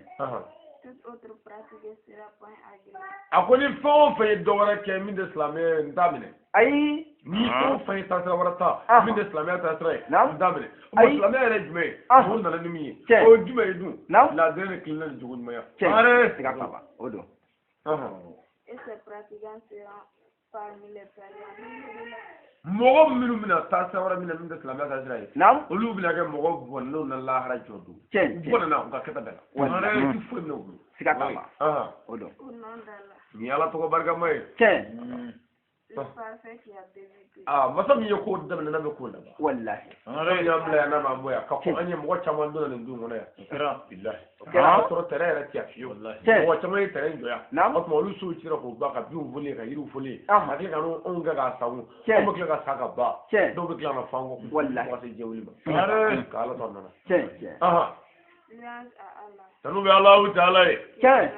Toute autre pratique sera point agréée. A ko ni fɛn o fɛn ye dɔ wɛrɛ kɛ min tɛ silamɛya ye, n t'a minɛ. Ayi. Ni fɛn o fɛn ye taasira wɛrɛ ta min tɛ silamɛya taasira ye, n t'a minɛ. O silamɛya yɛrɛ ye jumɛn ye? O nana ni min ye. O ye jumɛn ye dun? Naam. Laadiri ni tilenna ni jogo ɲumanya. Tiɲɛ. Siga t'a la. O don. Et ces pratiquants seront parmi les perdants. Mɔgɔ minnu bɛna taasira wɛrɛ minɛ min tɛ silamɛya taasira ye. Naam. Olu bɛna kɛ mɔgɔ bɔnnenw na lahara jɔ don. Tiɲɛ. U bɔnna u ka kɛta bɛɛ la. Wallahi. U ti foyi minɛ u bolo. Siga t'a la. O don. Au nom d'Allah. Nin ye Ala tɔgɔ barikama ye. Tiɲɛ. Le parfait qui a débuté. Masa min ye ko daminɛ n'a bɛ ko laban. Wallahi. Masa min y'an bila yan n'a m'an bɔ yan, ka fɔ an ye mɔgɔ caman donna nin du in kɔnɔ yan. Bilahi. O kɛra. O sɔrɔ terrain yɛrɛ tɛ yan fiyewu. Tiɲɛ. Mɔgɔ caman ye terrain jɔ yan. Naam. O tuma olu sow cira k'o ban, ka binw foli, ka yiriw foli. Ka tila ka anw kɛ k'a sangu. Tiɲɛ. Anw bɛ tila ka sa ka ban. Tiɲɛ. Dɔw bɛ tila ka na fan kɔ. Wallahi. Fo ka se diɲɛ wuli ma. Ka Ala to a nɔ na. Tiɲɛ, tiɲɛ. Louange à Allah. Tanu bɛ Alahu taala ye. Tiɲɛ.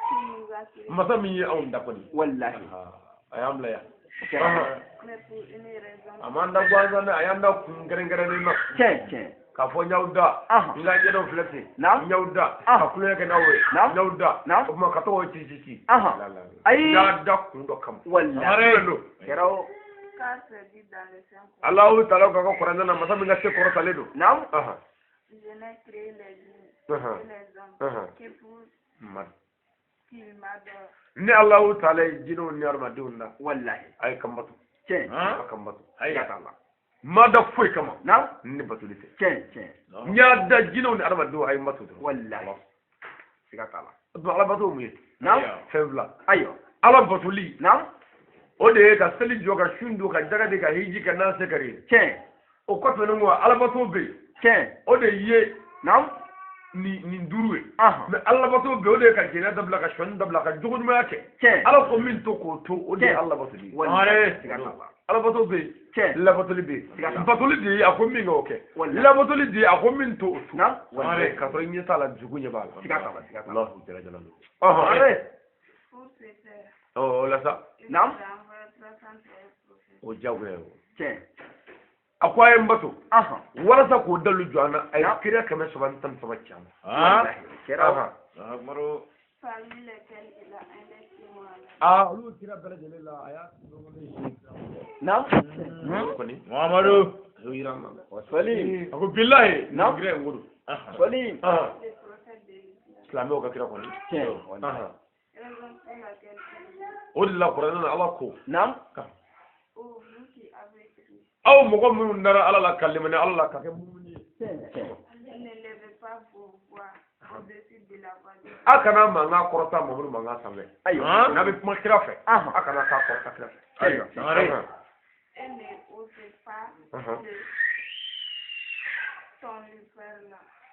Qui nous a créés. Masa min ye anw da kɔni. Wallahi. A y'an bila yan. Mais pour une raison. A m'an da gansan dɛ, a y'an da kun kɛrɛnkɛrɛnnen na. Tiɲɛ tiɲɛ. K'a fɔ n y'aw da. N ka ɲɛdɔn filɛ ten. N y'aw da. Ka kulonkɛ kɛ n'aw ye. N y'aw da. O tuma ka tɔgɔ ci ci ci. Ayi. N y'a da kun dɔ kama. Walahi. Kɛra o. Alahu taala ko a ka kuranɛ na masa min ka se kɔrɔtalen don. Naam. Je n'ai créé les djinns et les hommes que pour qu'ils m'adorent. Ni Alahu taala ye jinɛw ni hadamadenw da. Walahi. A ye kan bato. Tiɲɛ. A kan bato. Ayi. Siga t'a la. Ma da foyi kama. Naam. Ni batoli tɛ. Tiɲɛ tiɲɛ. N y'a da jinɛw ni hadamadenw a ye n bato dɔrɔn. Walahi. Siga t'a la. O tuma ala bato ye mun ye? Naam. Fɛn fila. Ayiwa. Ala batoli. Naam. O de ye ka seli jɔ ka sun don ka jaga di ka hiji ka nan se kari. Tiɲɛ. O kɔfɛ ni ko ala bato bɛ yen. Tiɲɛ. O de ye. Naam. Nin duuru ye. Mais ala bato bɛ yen o de ye ka jɛnɛya dabila ka sonyani dabila ka jogo ɲumanya kɛ. Tiɲɛ. Ala ko min to k'o to o de ye ala batoli ye. Walahi. Siga t'a la. Ala bato bɛ yen. Tiɲɛ. Labatoli bɛ yen. Batoli de ye a ko min kɛ o kɛ. Labatoli de ye a ko min to o to. Naam. Walahi. K'a sɔrɔ i ɲɛ t'a la dusukun ɲɛ b'a la. Siga t'a la siga t'a la. Alahu jala jalalu. O la sa. Naam. O diyagoya ye o. Tiɲɛ. A ko a ye n bato. Walasa k'o dalu jɔ an na a ye kira 313 ci an ma. Kɛra. Aa olu kira bɛɛ lajɛlen la a y'a. Naam. Kɔni. Muhammadu. A y'o yira an na. Sɔli. A ko bilahi. Naam. Kira in ko don. Sɔli. Silamɛw ka kira kɔni. Tiɲɛ. O de la kuranɛ na Ala ko. Naam. Aw mɔgɔ minnu dara Ala la ka limaniya Ala la ka kɛ mumini ye. A kana mankan kɔrɔta Mamadu mankan sanfɛ. Ayiwa. N'a bɛ kuma kira fɛ. A kana k'a kɔrɔta kira fɛ. Ayiwa.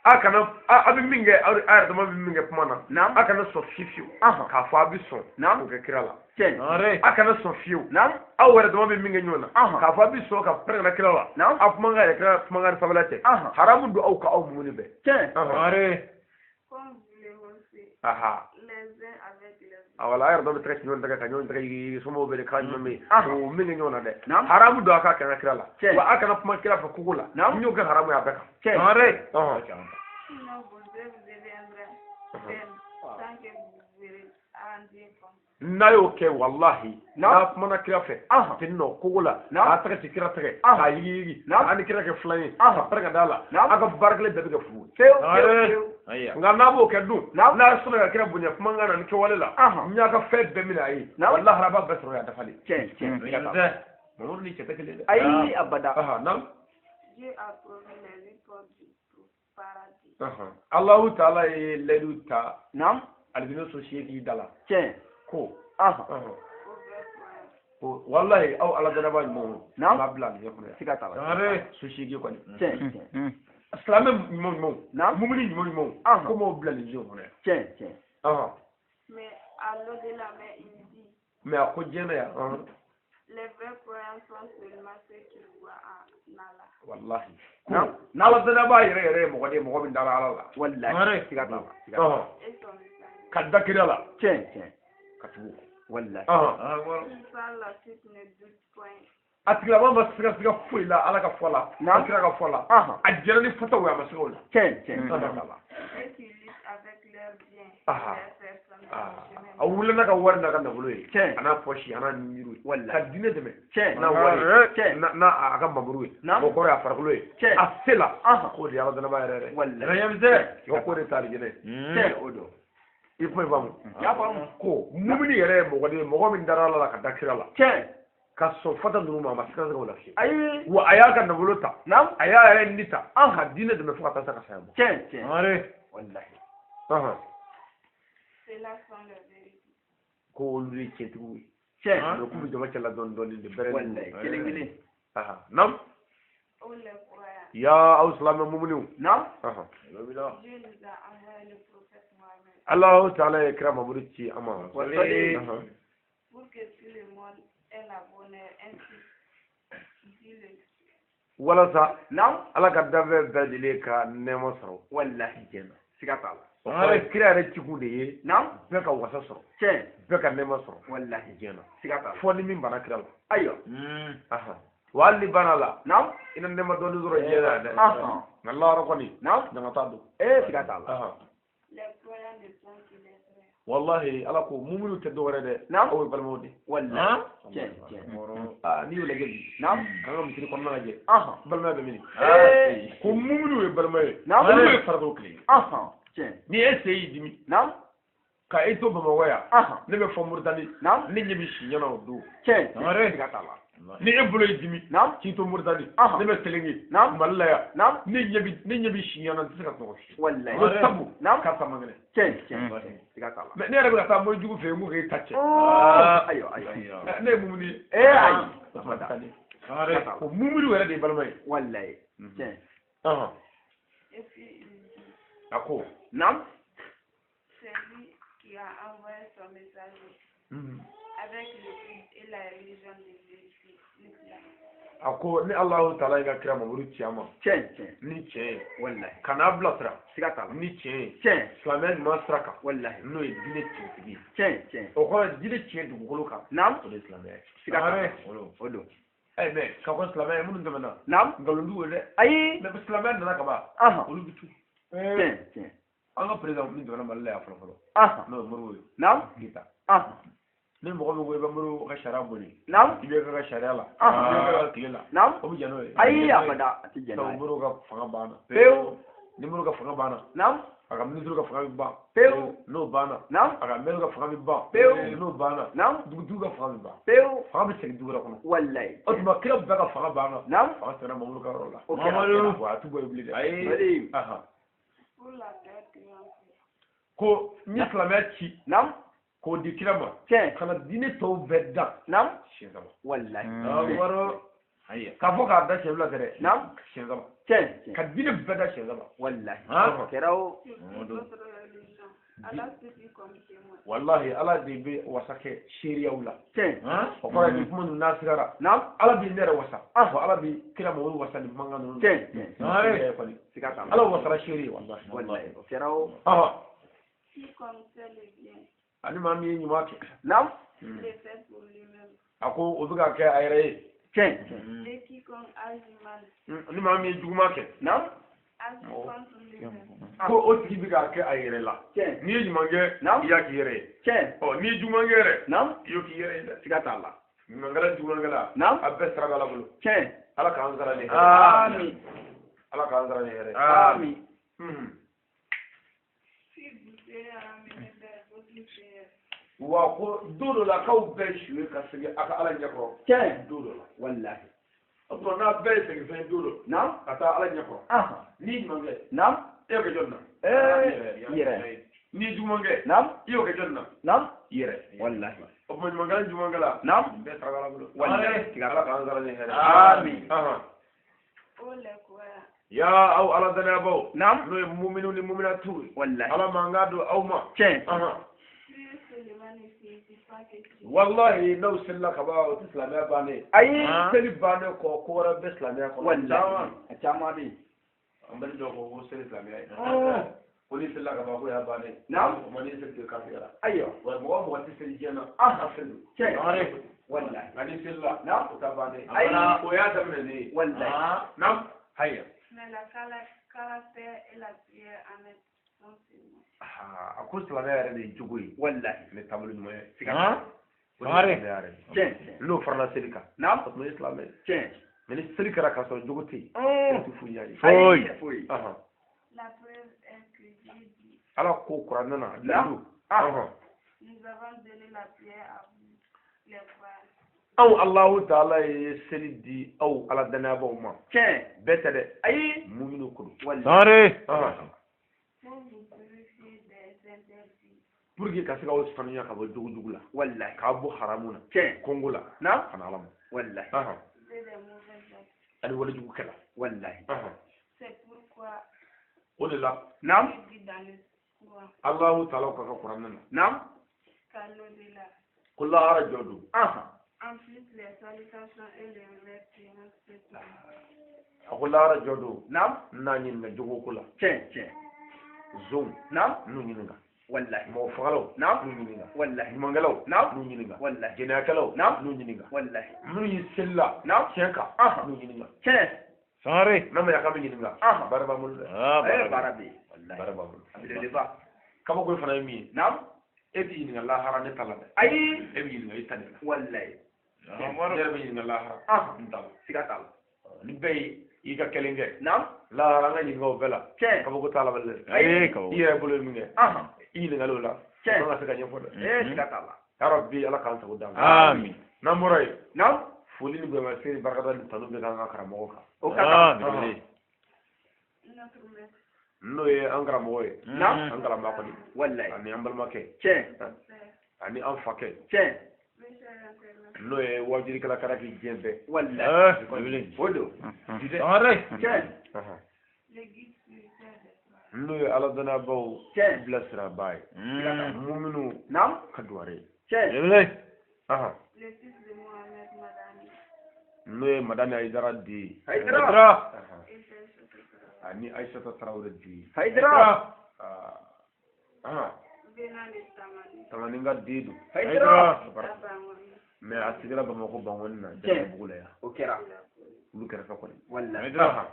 A kana a bɛ min kɛ a yɛrɛ dama bɛ min kɛ kuma na. Naam. A kana sɔn fiyewu fiyewu. K'a fɔ a bɛ sɔn. Naam. K'o kɛ kira la. Tiɲɛ. A kana sɔn fiyewu. Naam. Aw yɛrɛ dama bɛ min kɛ ɲɔgɔn na. K'a fɔ a bɛ sɔn ka pɛrɛn ka kira la. Naam. A kumakan yɛrɛ kira kumakan ni sanfɛla cɛ. Haramu don aw ka aw mumuni bɛɛ. Tiɲɛ. Wala a yɛrɛ dama bɛ tɛgɛ ci ɲɔgɔn tɛgɛ ka ɲɔgɔn tɛgɛ yigi somɔgɔw bɛ kan jumɛn bɛ yen o min kɛ ɲɔgɔn na dɛ. Haramu don a ka kɛ kira la. Wa a kana kuma kira fɛ kogo la. Naam. N y'o kɛ haramu ye a bɛɛ kan. Tiɲɛ. N'a y'o kɛ walahi n'a kumana kira fɛ ten nɔ kogo la k'a tɛgɛ ci kira tɛgɛ k'a yigi yigi k'a ni kira kɛ filan ye ka pɛrɛn ka d'a la a ka baara kelen bɛɛ bɛ kɛ fu ye. Nka n'a b'o kɛ dun n'a sɔnna ka kira bonya kumakan na ni kɛwale la n y'a ka fɛn bɛɛ minɛ a ye walahi a b'a bɛɛ sɔrɔ a dafalen. Tiɲɛ tiɲɛ. Mamadu ni cɛ tɛ kelen dɛ. Ayi abada. Naam. Alahu taala ye layidu ta. Naam. Alijinɛ so seegin da la. Tiɲɛ. Ko. Ko walahi aw ala danaba ɲumanw. Naam. B'a bila alijinɛ kɔnɔ yan. Siga t'a la. So seegin kɔni. Tiɲɛ tiɲɛ. Silamɛ ɲuman ɲumanw. Naam. Mumuni ɲuman ɲumanw. Ko m'aw bila alijinɛ kɔnɔ yan. Tiɲɛ tiɲɛ. Mais à l'au-delà, mais il dit. Mais a ko diɲɛ na yan. Les vrais croyants sont seulement ceux qui croient en Allah. Wallahi. N'ala danaba yɛrɛ yɛrɛ ye mɔgɔ de ye mɔgɔ min dara Ala la. Wallahi. Siga t'a la. Ka da kira la. Tiɲɛ tiɲɛ. Ka tugu. Wallahi. A tigilama ma siga siga foyi la Ala ka fɔ la. Naam. Kira ka fɔ la. A jɛra ni fataw ye a ma siga o la. Tiɲɛ tiɲɛ. A wulila n'a ka wari n'a ka nafolo ye. Tiɲɛ. A n'a pɔsi a n'a niru ye. Wallahi. Ka diinɛ dɛmɛ. Tiɲɛ. N'a wari ye. Tiɲɛ. N'a a ka mamuru ye. Naam. O kɔrɔ ye a farikolo ye. Tiɲɛ. A se la. K'o de ye Ala danaba yɛrɛ yɛrɛ. Wallahi. O k'o de ta alijinɛ ye. Tiɲɛ o don. I kuma in faamu. Y'a faamu. Ko mumuni yɛrɛ ye mɔgɔ de ye mɔgɔ min dara Ala la ka da kira la. Tiɲɛ. Ka sɔn fata ninnu ma a ma siga siga o la fiyewu. Ayi. Wa a y'a ka nafolo ta. Naam. A y'a yɛrɛ ni ta. Ka diinɛ dɛmɛ fo ka taa se ka saya ma. Tiɲɛ tiɲɛ. Wallahi. Ko olu ye tiɲɛtigiw ye. Tiɲɛ. Mais k'u bɛ jama cɛla dɔɔni dɔɔni de bɛrɛ. Wallahi kelen kelen. Naam. Ya aw silamɛ mumuniw. Naam. Alahu taala ye kira Mamadu ci an ma. Wallahi. Pour que tout le monde ait la bonheur ainsi dit le. Walasa. Naam. Ala ka danfɛn bɛɛ lajɛlen ka nɛɛma sɔrɔ. Wallahi. Siga t'a la. O kɔrɔ ye kira yɛrɛ cikun de ye. Naam. Bɛɛ ka wasa sɔrɔ. Tiɲɛ. Bɛɛ ka nɛɛma sɔrɔ. Walahi. Diɲɛ na. Siga t'a la. Fɔ ni min banna kira la. Ayiwa. Wa hali ni banna la. Naam. I na nɛɛma dɔɔni sɔrɔ diɲɛ na dɛ. Nka lahara kɔni. Naam. Ɲangata don. Siga t'a la. Les croyants ne sont que les frères. Wallahi ala ko muminu tɛ dɔwɛrɛ dɛ. Naam. Aw ye balimaw de. Wallahi. Tiɲɛ tiɲɛ. N'i y'o lajɛ bi. Naam. K'an ka misiri kɔnɔna lajɛ. Balimaya bɛ min? Ko muminu ye balima ye. Naam. Olu ye farikolo kelen ye. Tiɲɛ. Ni e sen y'i dimi. Naam. Ka e to Bamakɔ yan. Ne bɛ fɔ Moritani. Naam. Ne ɲɛ bɛ si ɲɛna o don. Tiɲɛ. Siga t'a la. Ni e bolo y'i dimi. Naam. K'i to Moritani. Ne bɛ Selenge. Naam. Mali la yan. Naam. Ne ɲɛ bɛ si ɲɛna n tɛ se ka sunɔgɔ fiyewu. Walayi. O sabu. Naam. Karisa man kɛnɛ. Tiɲɛ tiɲɛ. Siga t'a la. Mais ne yɛrɛ bɛ ka taa mori jugu fɛ yen n ko k'e ta cɛ. Ayiwa ayiwa. Ne ye mumuni ye. Ayi. O mumuni yɛrɛ de ye balima ye. Walayi. Tiɲɛ. Et puis il dit. A ko. Naam. C'est lui qui a envoyé son messager avec le guide et la religion de vérité, l'islam. A ko ni Alahu taala y'i ka kira Mamadu ci a ma. Tiɲɛ tiɲɛ. Ni tiɲɛ ye. Walayi. Ka n'a bilasira. Siga t'a la. Ni tiɲɛ ye. Tiɲɛ. Silamɛya ɲuman sira kan. Walayi. N'o ye diinɛ tiɲɛtigi ye. Tiɲɛ tiɲɛ. O kɔrɔ ye diinɛ tiɲɛ dugukolo kan. Naam. O de ye silamɛya ye. Siga t'a la. O don. Mais k'a fɔ silamɛya ye minnu tɛmɛna. Naam. Nkalontigiw ye dɛ. Ayi. Mais silamɛya nana ka ban. Olu bɛ tu. Tiɲɛ tiɲɛ. An ka président min tɛmɛna Mali la yan fɔlɔ fɔlɔ. N'o ye Modibo ye. Naam. Keyita. Ni mɔgɔ min ko i bɛ Modibo ka sariya boli. Naam. I bɛ ka sariya la. I bɛ ka tile la. Naam. O bɛ jɛn n'o ye. Ayi abada a tɛ jɛn n'a ye. Modibo ka fanga banna. Pewu. Ni Modibo ka fanga banna. Naam. A ka ministre ka fanga bɛ ban. Pewu. N'o banna. Naam. A ka maire ka fanga bɛ ban. Pewu. N'o banna. Naam. Dugutigiw ka fanga bɛ ban. Pewu. Fanga bɛ segin dugu wɛrɛ kɔnɔ. Walayi. O tuma kira bɛɛ ka fanga banna. Naam. Fanga sera Mamadu ka yɔrɔ la. O kɛra. Wa a t'u bɔ yen bilen dɛ. Ayi. Pour la faire triompher. Ko n ye silamɛya ci. Naam. K'o di kira ma. Tiɲɛ. Ka na diinɛ tɔw bɛɛ dan. Naam. Siɲɛ saba. Walayi. K'a fɔ k'a da siɲɛ fila tɛ dɛ. Naam. Siɲɛ saba. Tiɲɛ. Ka diinɛ bɛɛ da siɲɛ saba. Walayi. O kɛra o. Allah suffit comme témoin. Wallahi ala de bɛ wasa kɛ seereyaw la. Tiɲɛ. O kɔrɔ ye nin kuma ninnu n'a sigara. Naam. Ala b'i ne yɛrɛ wasa. Wa ala b'i kira Mamadu wasa nin mankan ninnu. Tiɲɛ tiɲɛ. Kɔni. Siga t'a la. Ala wasara seere ye walahi. Walayi. O kɛra o. Quiconque fait le bien. Ani maa min ye ɲuman kɛ. Naam. Le fait pour lui-même. A ko o bɛ ka kɛ a yɛrɛ ye. Tiɲɛ. Et quiconque agit mal. Ni maa min ye juguman kɛ. Naam. Agit contre lui-même. Ko o tigi bɛ k'a kɛ a yɛrɛ la. Tiɲɛ. N'i ye ɲuman kɛ. Naam. I y'a k'i yɛrɛ ye. Tiɲɛ. Ɔ n'i ye juguman kɛ yɛrɛ. Naam. I y'o k'i yɛrɛ ye dɛ. Siga t'a la. Ɲumankɛla jugumankɛla. Naam. A bɛɛ sara bɛ Ala bolo. Tiɲɛ. Ala k'an sara ni hɛrɛ. Amin. Ala k'an sara ni hɛrɛ. Amin. Puis vous serez ramenés vers votre Seigneur. Wa ko don dɔ la k'aw bɛɛ su ye ka segin a ka Ala ɲɛkɔrɔ. Tiɲɛ. Don dɔ la. Walahi. O tuma n'a bɛɛ ye segin fɛn ye don dɔ. Naam. Ka taa Ala ɲɛkɔrɔ. N'i ye ɲuman kɛ. Naam. E y'o kɛ jɔni na? I yɛrɛ. N'i ye juguman kɛ. Naam. I y'o kɛ jɔni na? Naam. I yɛrɛ. Walahi. O tuma ɲumankɛla ni jugumankɛla. Naam. Bɛɛ sara bɛ Ala bolo. Walahi. Ala k'an sara ni hɛrɛ. Amin. Ô les croyants. Ya aw Ala danayabaw. Naam. N'o ye muminu ni muminatu ye. Walahi. Ala mankan don aw ma. Tiɲɛ. Wallahi n'aw selila ka ban o tɛ silamɛya bannen ye. Ayi. Seli bannen kɔ ko wɛrɛ bɛ silamɛya kɔnɔ. Walahi. A caman bɛ yen. An bɛ dɔw ko ko seli silamɛya ye. Ko n'i selila ka ban ko y'a bannen ye. Naam. O ma n'i seli tɛ kafiriyara. Ayiwa. Wa mɔgɔ o mɔgɔ tɛ seli diɲɛ na. Kafiri don. Tiɲɛ. Walahi. Nka n'i selila. Naam. O ta bannen ye. Ayi. O y'a daminɛ ne ye. Walahi. Naam. Haya. Mais la caractère et la prière en est son témoin. A ko silamɛya yɛrɛ de ye jogo ye. Walahi. Ne taabolo ɲuman ye. Siga t'a la. O de ye silamɛya yɛrɛ ye. Tiɲɛ. N'o farala seli kan. Naam. O tuma i ye silamɛ ye. Tiɲɛ. Mais ni seli kɛra k'a sɔrɔ jogo tɛ yen. O tɛ foyi ɲɛ ye. Foyi. Foyi. La preuve est que Dieu dit. Ala ko kuranɛ na. Naam. Nous avons donné la prière à vous, les croyants. Anw Alahu taala ye seli di aw Ala danayabaw ma. Tiɲɛ. Bɛɛ tɛ dɛ. Ayi. Muminu ko don. Walahi. Pour vous purifier des interdits. Pour que ka se k'aw sanuya ka bɔ jogo jugu la. Walahi. K'a bɔ haramu na. Tiɲɛ. Kɔngo la. Naam. Ka na Ala ma. Walahi. Et des mauvaises actes. Ani walejugu kɛla. Walahi. C'est pourquoi O de la. Naam. Dieu dit dans le Coran. Alahu taala ko a ka kuranɛ na. Naam. Qu'à l'au-delà. Ko lahara jɔ don. Ensuite, les salutations et les remerciements se A ko lahara jɔ don. Naam. N'a ɲininka jogo ko la. Tiɲɛ tiɲɛ. Zonw. Naam. N'u ɲininka. Wallahi. Mɔgɔ fagalaw. Naam. N'u ɲininka. Wallahi. Ɲumankɛlaw. Naam. N'u ɲininka. Wallahi. Jɛnɛyakɛlaw. Naam. N'u ɲininka. Wallahi. Minnu ye seli la. Naam. Tiɲɛ kan. Ahan. N'u ɲininka. Tiɲɛ. Sangare. N'a ma ɲɛ k'an bɛ ɲininka. Ahan. Baara b'an bolo dɛ. Ah, Eh, baara baara bɛ yen. Wallahi. Baara b'an bolo. A belebeleba. Kabako fana ye min ye. Naam. E b'i ɲininka lahara ne ta la dɛ. Ayi. E b'i ɲininka i ta de la. Wallahi. Ne yɛrɛ bɛ ɲininka lahara. Ahan. N ta la. Siga t'a la. Ni bɛɛ ye i ka kelen kɛ. Naam. Lahara an ka ɲininka o bɛɛ la. Tiɲɛ. Kabako t'a la bilen dɛ. Ayi, I kabako. yɛrɛ bolo ye min kɛ. Ahan. I ɲininkali o la. Tiɲɛ. O kan ka se ka ɲɛfɔ dɛ. Eh, siga t'a la. Ya Rabbi ala k'an sago d'an ma. Amin. N'an bɔra yen. Naam. Foli ni bonyamasegin ni barikada ni tanu bɛ k'an ka karamɔgɔ kan. O ka Ah, kan. belebele. Notre maître, N'o ye an karamɔgɔ ye. Naam. An karamɔgɔ kɔni. Wallahi. Ani an balimakɛ. Tiɲɛ. père, Ani an fakɛ. Tiɲɛ. monsieur l'international, N'o ye wajulikɛla kɛra k'i diɲɛ bɛɛ. Wallahi. Ah, belebele. O don. Sangare. Tiɲɛ. Ahan. le guide spirituel des croyants, N'o ye ala dannabaaw Tiɲɛ. bilasirabaa ye. Muminu Naam. ka duware ye. Tiɲɛ. Belebele. Ahan. le fils de Mohamed Madani N'o ye Madani Ayidara den ye. Hayidara. Hayidara. et ses secrétaires, Ani Ayisata Tarawele den ye. Hayidara. Ah. Ahan. venant de Tamani, Tamani ka den don. Hayidara. à Bangoni, Mais a sigira Bamakɔ Bangoni na. Tiɲɛ. Jalabugu la yan. O kɛra. Olu kɛrɛfɛ kɔni. Wallahi. Hayidara.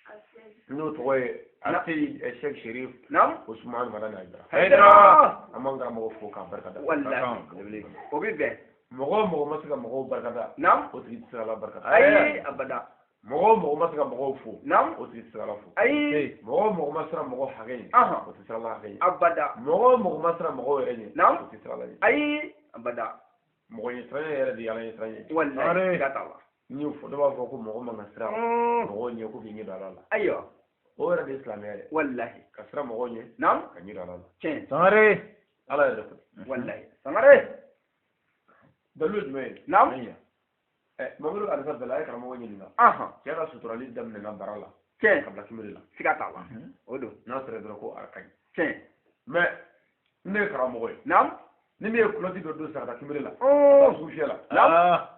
à Sède, N'o tɔgɔ ye Aseyi Sɛki Sherif Naam. Usumani Madani Ayidara. Hayidara. An b'an karamɔgɔ fo k'a barikada. Wallahi. Belebele. O bɛ bɛn. Mɔgɔ o mɔgɔ ma se ka mɔgɔw barikada. Naam. O tigi tɛ se ka Ala barikada. Ayi, abada. Mɔgɔ o mɔgɔ ma se ka mɔgɔw fo. Naam. O tigi tɛ se ka Ala fo. Ayi. Mɔgɔ o mɔgɔ ma siran mɔgɔ hakɛ ɲɛ. Ahan. O tɛ siran Ala hakɛ ɲɛ. Abada. Mɔgɔ o mɔgɔ ma siran mɔgɔw yɛrɛ ɲɛ. Naam. O tɛ siran Ala ɲɛ. Ayi, abada. Mɔgɔ ɲɛsiranɲɛ yɛrɛ de ye Ala ɲɛsiranɲɛ ye. Wallahi, siga t'a la. N'i y'o fɔ dɔw b'a fɔ ko mɔgɔ man ka siran mɔgɔw ɲɛ ko k'i ɲɛ don Ala la. Ayiwa. O yɛrɛ de ye silamɛya ye. Wallahi. Ka siran mɔgɔw ɲɛ. Naam. Ka ɲɛ don Ala la. Tiɲɛ. Sangare. Ala yɛrɛ ko. Wallahi. Sangare. Dalilu ye jumɛn ye? Naam. Mamadu Alisa Bɛlɛ a ye karamɔgɔ ɲininka. Ahan. Cɛ ka suturali daminɛna bara la. Tiɲɛ. Ka bila kimiri la. Siga t'a la. O don. N'a sera dɔrɔn ko a ka ɲi. Tiɲɛ. Mais ne ye karamɔgɔ ye. Naam. Ni ne ye kulɔti dɔ don saraka kimiri la. Oh. Ka sugu fiyɛ la. Naam. Ah.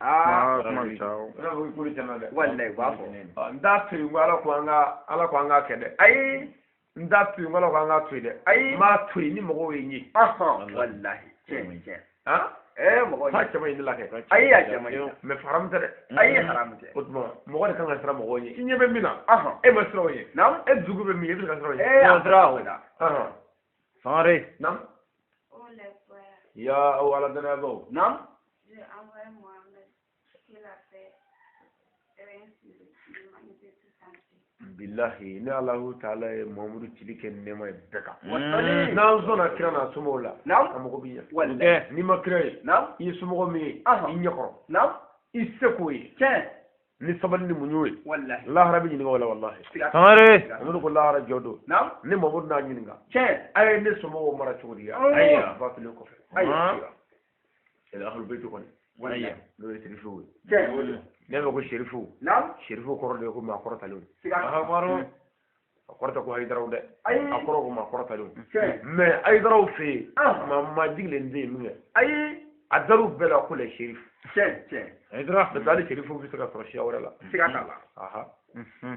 Ah, kuma bɛ taa o. O n'a fɔ k'i kolo tiɲɛna dɛ. Wallahi, u b'a fɔ. N t'a to yen ko Ala ko an ka Ala ko an k'a kɛ dɛ. Ayi. N t'a to yen ko Ala ko an k'a to yen dɛ. Ayi. N b'a to yen ni mɔgɔw ye n ye. Ahan. Wallahi. Tiɲɛ, tiɲɛ. Han? Eh, mɔgɔ K'a ɲɛ. cɛ man ɲi ne la kɛ. Ayi, a cɛ man ɲi. Mais haramu tɛ dɛ. Ayi, haramu tɛ. O tuma mɔgɔ de kan ka siran mɔgɔw ɲɛ. I ɲɛ bɛ min na. Ahan. E ma siran o ɲɛ. Naam. E dusukun bɛ min ye e bɛ se ka siran o ɲɛ. Eh, Siga o. abada. Ahan. Sangare. Naam. ô les croyants, Ya aw ala dannayabaaw. Naam. j'ai envoyé Mohamed, que la paix règne sur l'humanité tout entière. Bilahi ne Alahu taala ye Muhamadu cili kɛ nɛɛma ye bɛɛ kan. Wallahi. N'an sɔnna kira n'a somɔgɔw la. Naam. An mago b'i ɲɛ. Wallahi. N'i ma kira ye. Naam. I ye somɔgɔ min ye. Ahan. I ɲɛ kɔrɔ. Naam. I se k'o ye. Tiɲɛ. Ni sabali ni muɲu ye. Wallahi. Lahara bɛ ɲininka o la walahi. Siga t'a la. Sangare. Mamadu ko lahara jɔ don. Naam. Ne Mamadu n'a ɲininka. Tiɲɛ. A ye ne somɔgɔw mara cogo di ya? Ayiwa. Batulen kɔfɛ. Ayiwa. El ahlul bayt kɔni. Wallahi. N'o ye serifuw ye. Tiɲɛ. O don. Ne bɛ ko serifuw. Naam. Serifuw kɔrɔ de ye ko maa kɔrɔtalenw. Siga t'a la. A kɔrɔ tɛ ko Hayidaraw dɛ. Ayi. A kɔrɔ ko maa kɔrɔtalenw. Tiɲɛ. Mais Hayidaraw fɛ yen. Ahan. Maa maa jigilen tɛ yen min kɛ. Ayi. A dar'u bɛɛ la ko les shérifs. Tiɲɛ, tiɲɛ. Hayidara. N'o tɛ hali shérifu bɛ se ka sɔrɔ siya wɛrɛ la. Siga t'a la. Aha.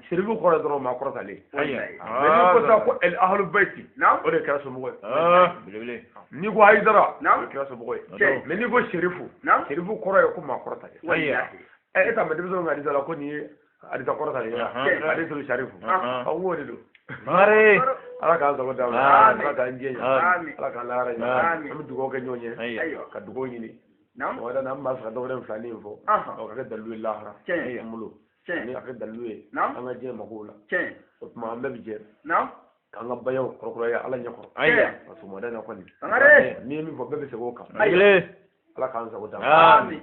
Shérifu kɔrɔ ye dɔrɔn maa kɔrɔtalen. Wallahi. Mais n'i ko sisan ko el ahlul bayti. Naam. O de kɛra somɔgɔ ye. Ah, belebele. N'i ko Hayidara. Naam. O de kɛra somɔgɔ ye. Tiɲɛ. Mais n'i ko shérifu. Naam. Shérifu kɔrɔ ye ko maa kɔrɔtalen. Wallahi. Ɛ e t'a mɛn denmisɛnninw ka hadisa la ko nin ye hadisa kɔrɔtalen ye wa? Ahan. Hadisul sharifu. Ahan. Ɔ n k'o de don. Sangare. Ala k'an sago d'an ma. Amin. Ala k'an jɛ ɲɛ. Amin. Ala k'an lahara ɲɛ. Amin. An bɛ dugawu kɛ ɲɔgɔn ye. Ayiwa. Ka dugawu ɲini. Naam. O yɛrɛ na an b'a fɛ ka dɔwɛrɛ filanin in fɔ. Ahan. Ɔ ka kɛ dalilu ye lahara. Tiɲɛ. An bolo. Tiɲɛ. Ni a kɛ dalilu ye. Naam. An ka diɲɛ magow la. Tiɲɛ. O tuma an bɛɛ bɛ jɛ. Naam. K'an ka bayaw kɔrɔkɔrɔya Ala ɲɛ kɔrɔ. Ayiwa. Parce que mɔden na kɔni. Sangare. N'i ye min fɔ bɛɛ bɛ segin o kan. Belebele. Ala k'an sago d'an ma. Amin.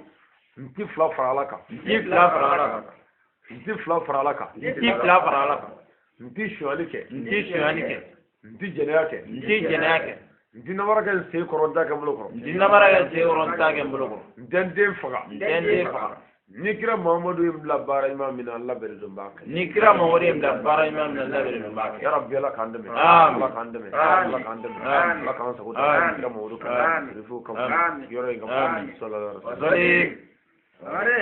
N ti fila fara Ala kan. N ti fila fara Ala kan. N ti fila fara Ala kan. N ti fila fara Ala kan. N ti sonyali kɛ. N ti sonyali kɛ. N ti jɛnɛya kɛ. N ti jɛnɛya kɛ. N ti namara kɛ n sen kɔrɔ n t'a kɛ n bolo kɔrɔ. N ti namara kɛ n sen kɔrɔ n t'a kɛ n bolo kɔrɔ. N tɛ n den faga. N tɛ n den faga. Ni kira Muhamadu ye n bila baara ɲuman min na n labɛnnen don n b'a kɛ. Ni kira Mamadu ye n bila baara ɲuman min na n labɛnnen don n b'a kɛ. Ya Rabbi Ala k'an dɛmɛ. Amin. Ala k'an dɛmɛ. Amin. Ala k'an dɛmɛ. Amin. Ala k'an sago Amin. d'an kira Muhamadu kama. Amin. Sherifuw kama. Amin. Yɔrɔ in kama. Amin. Sallallahu alaihi wasallam. Sɔli. Sangare.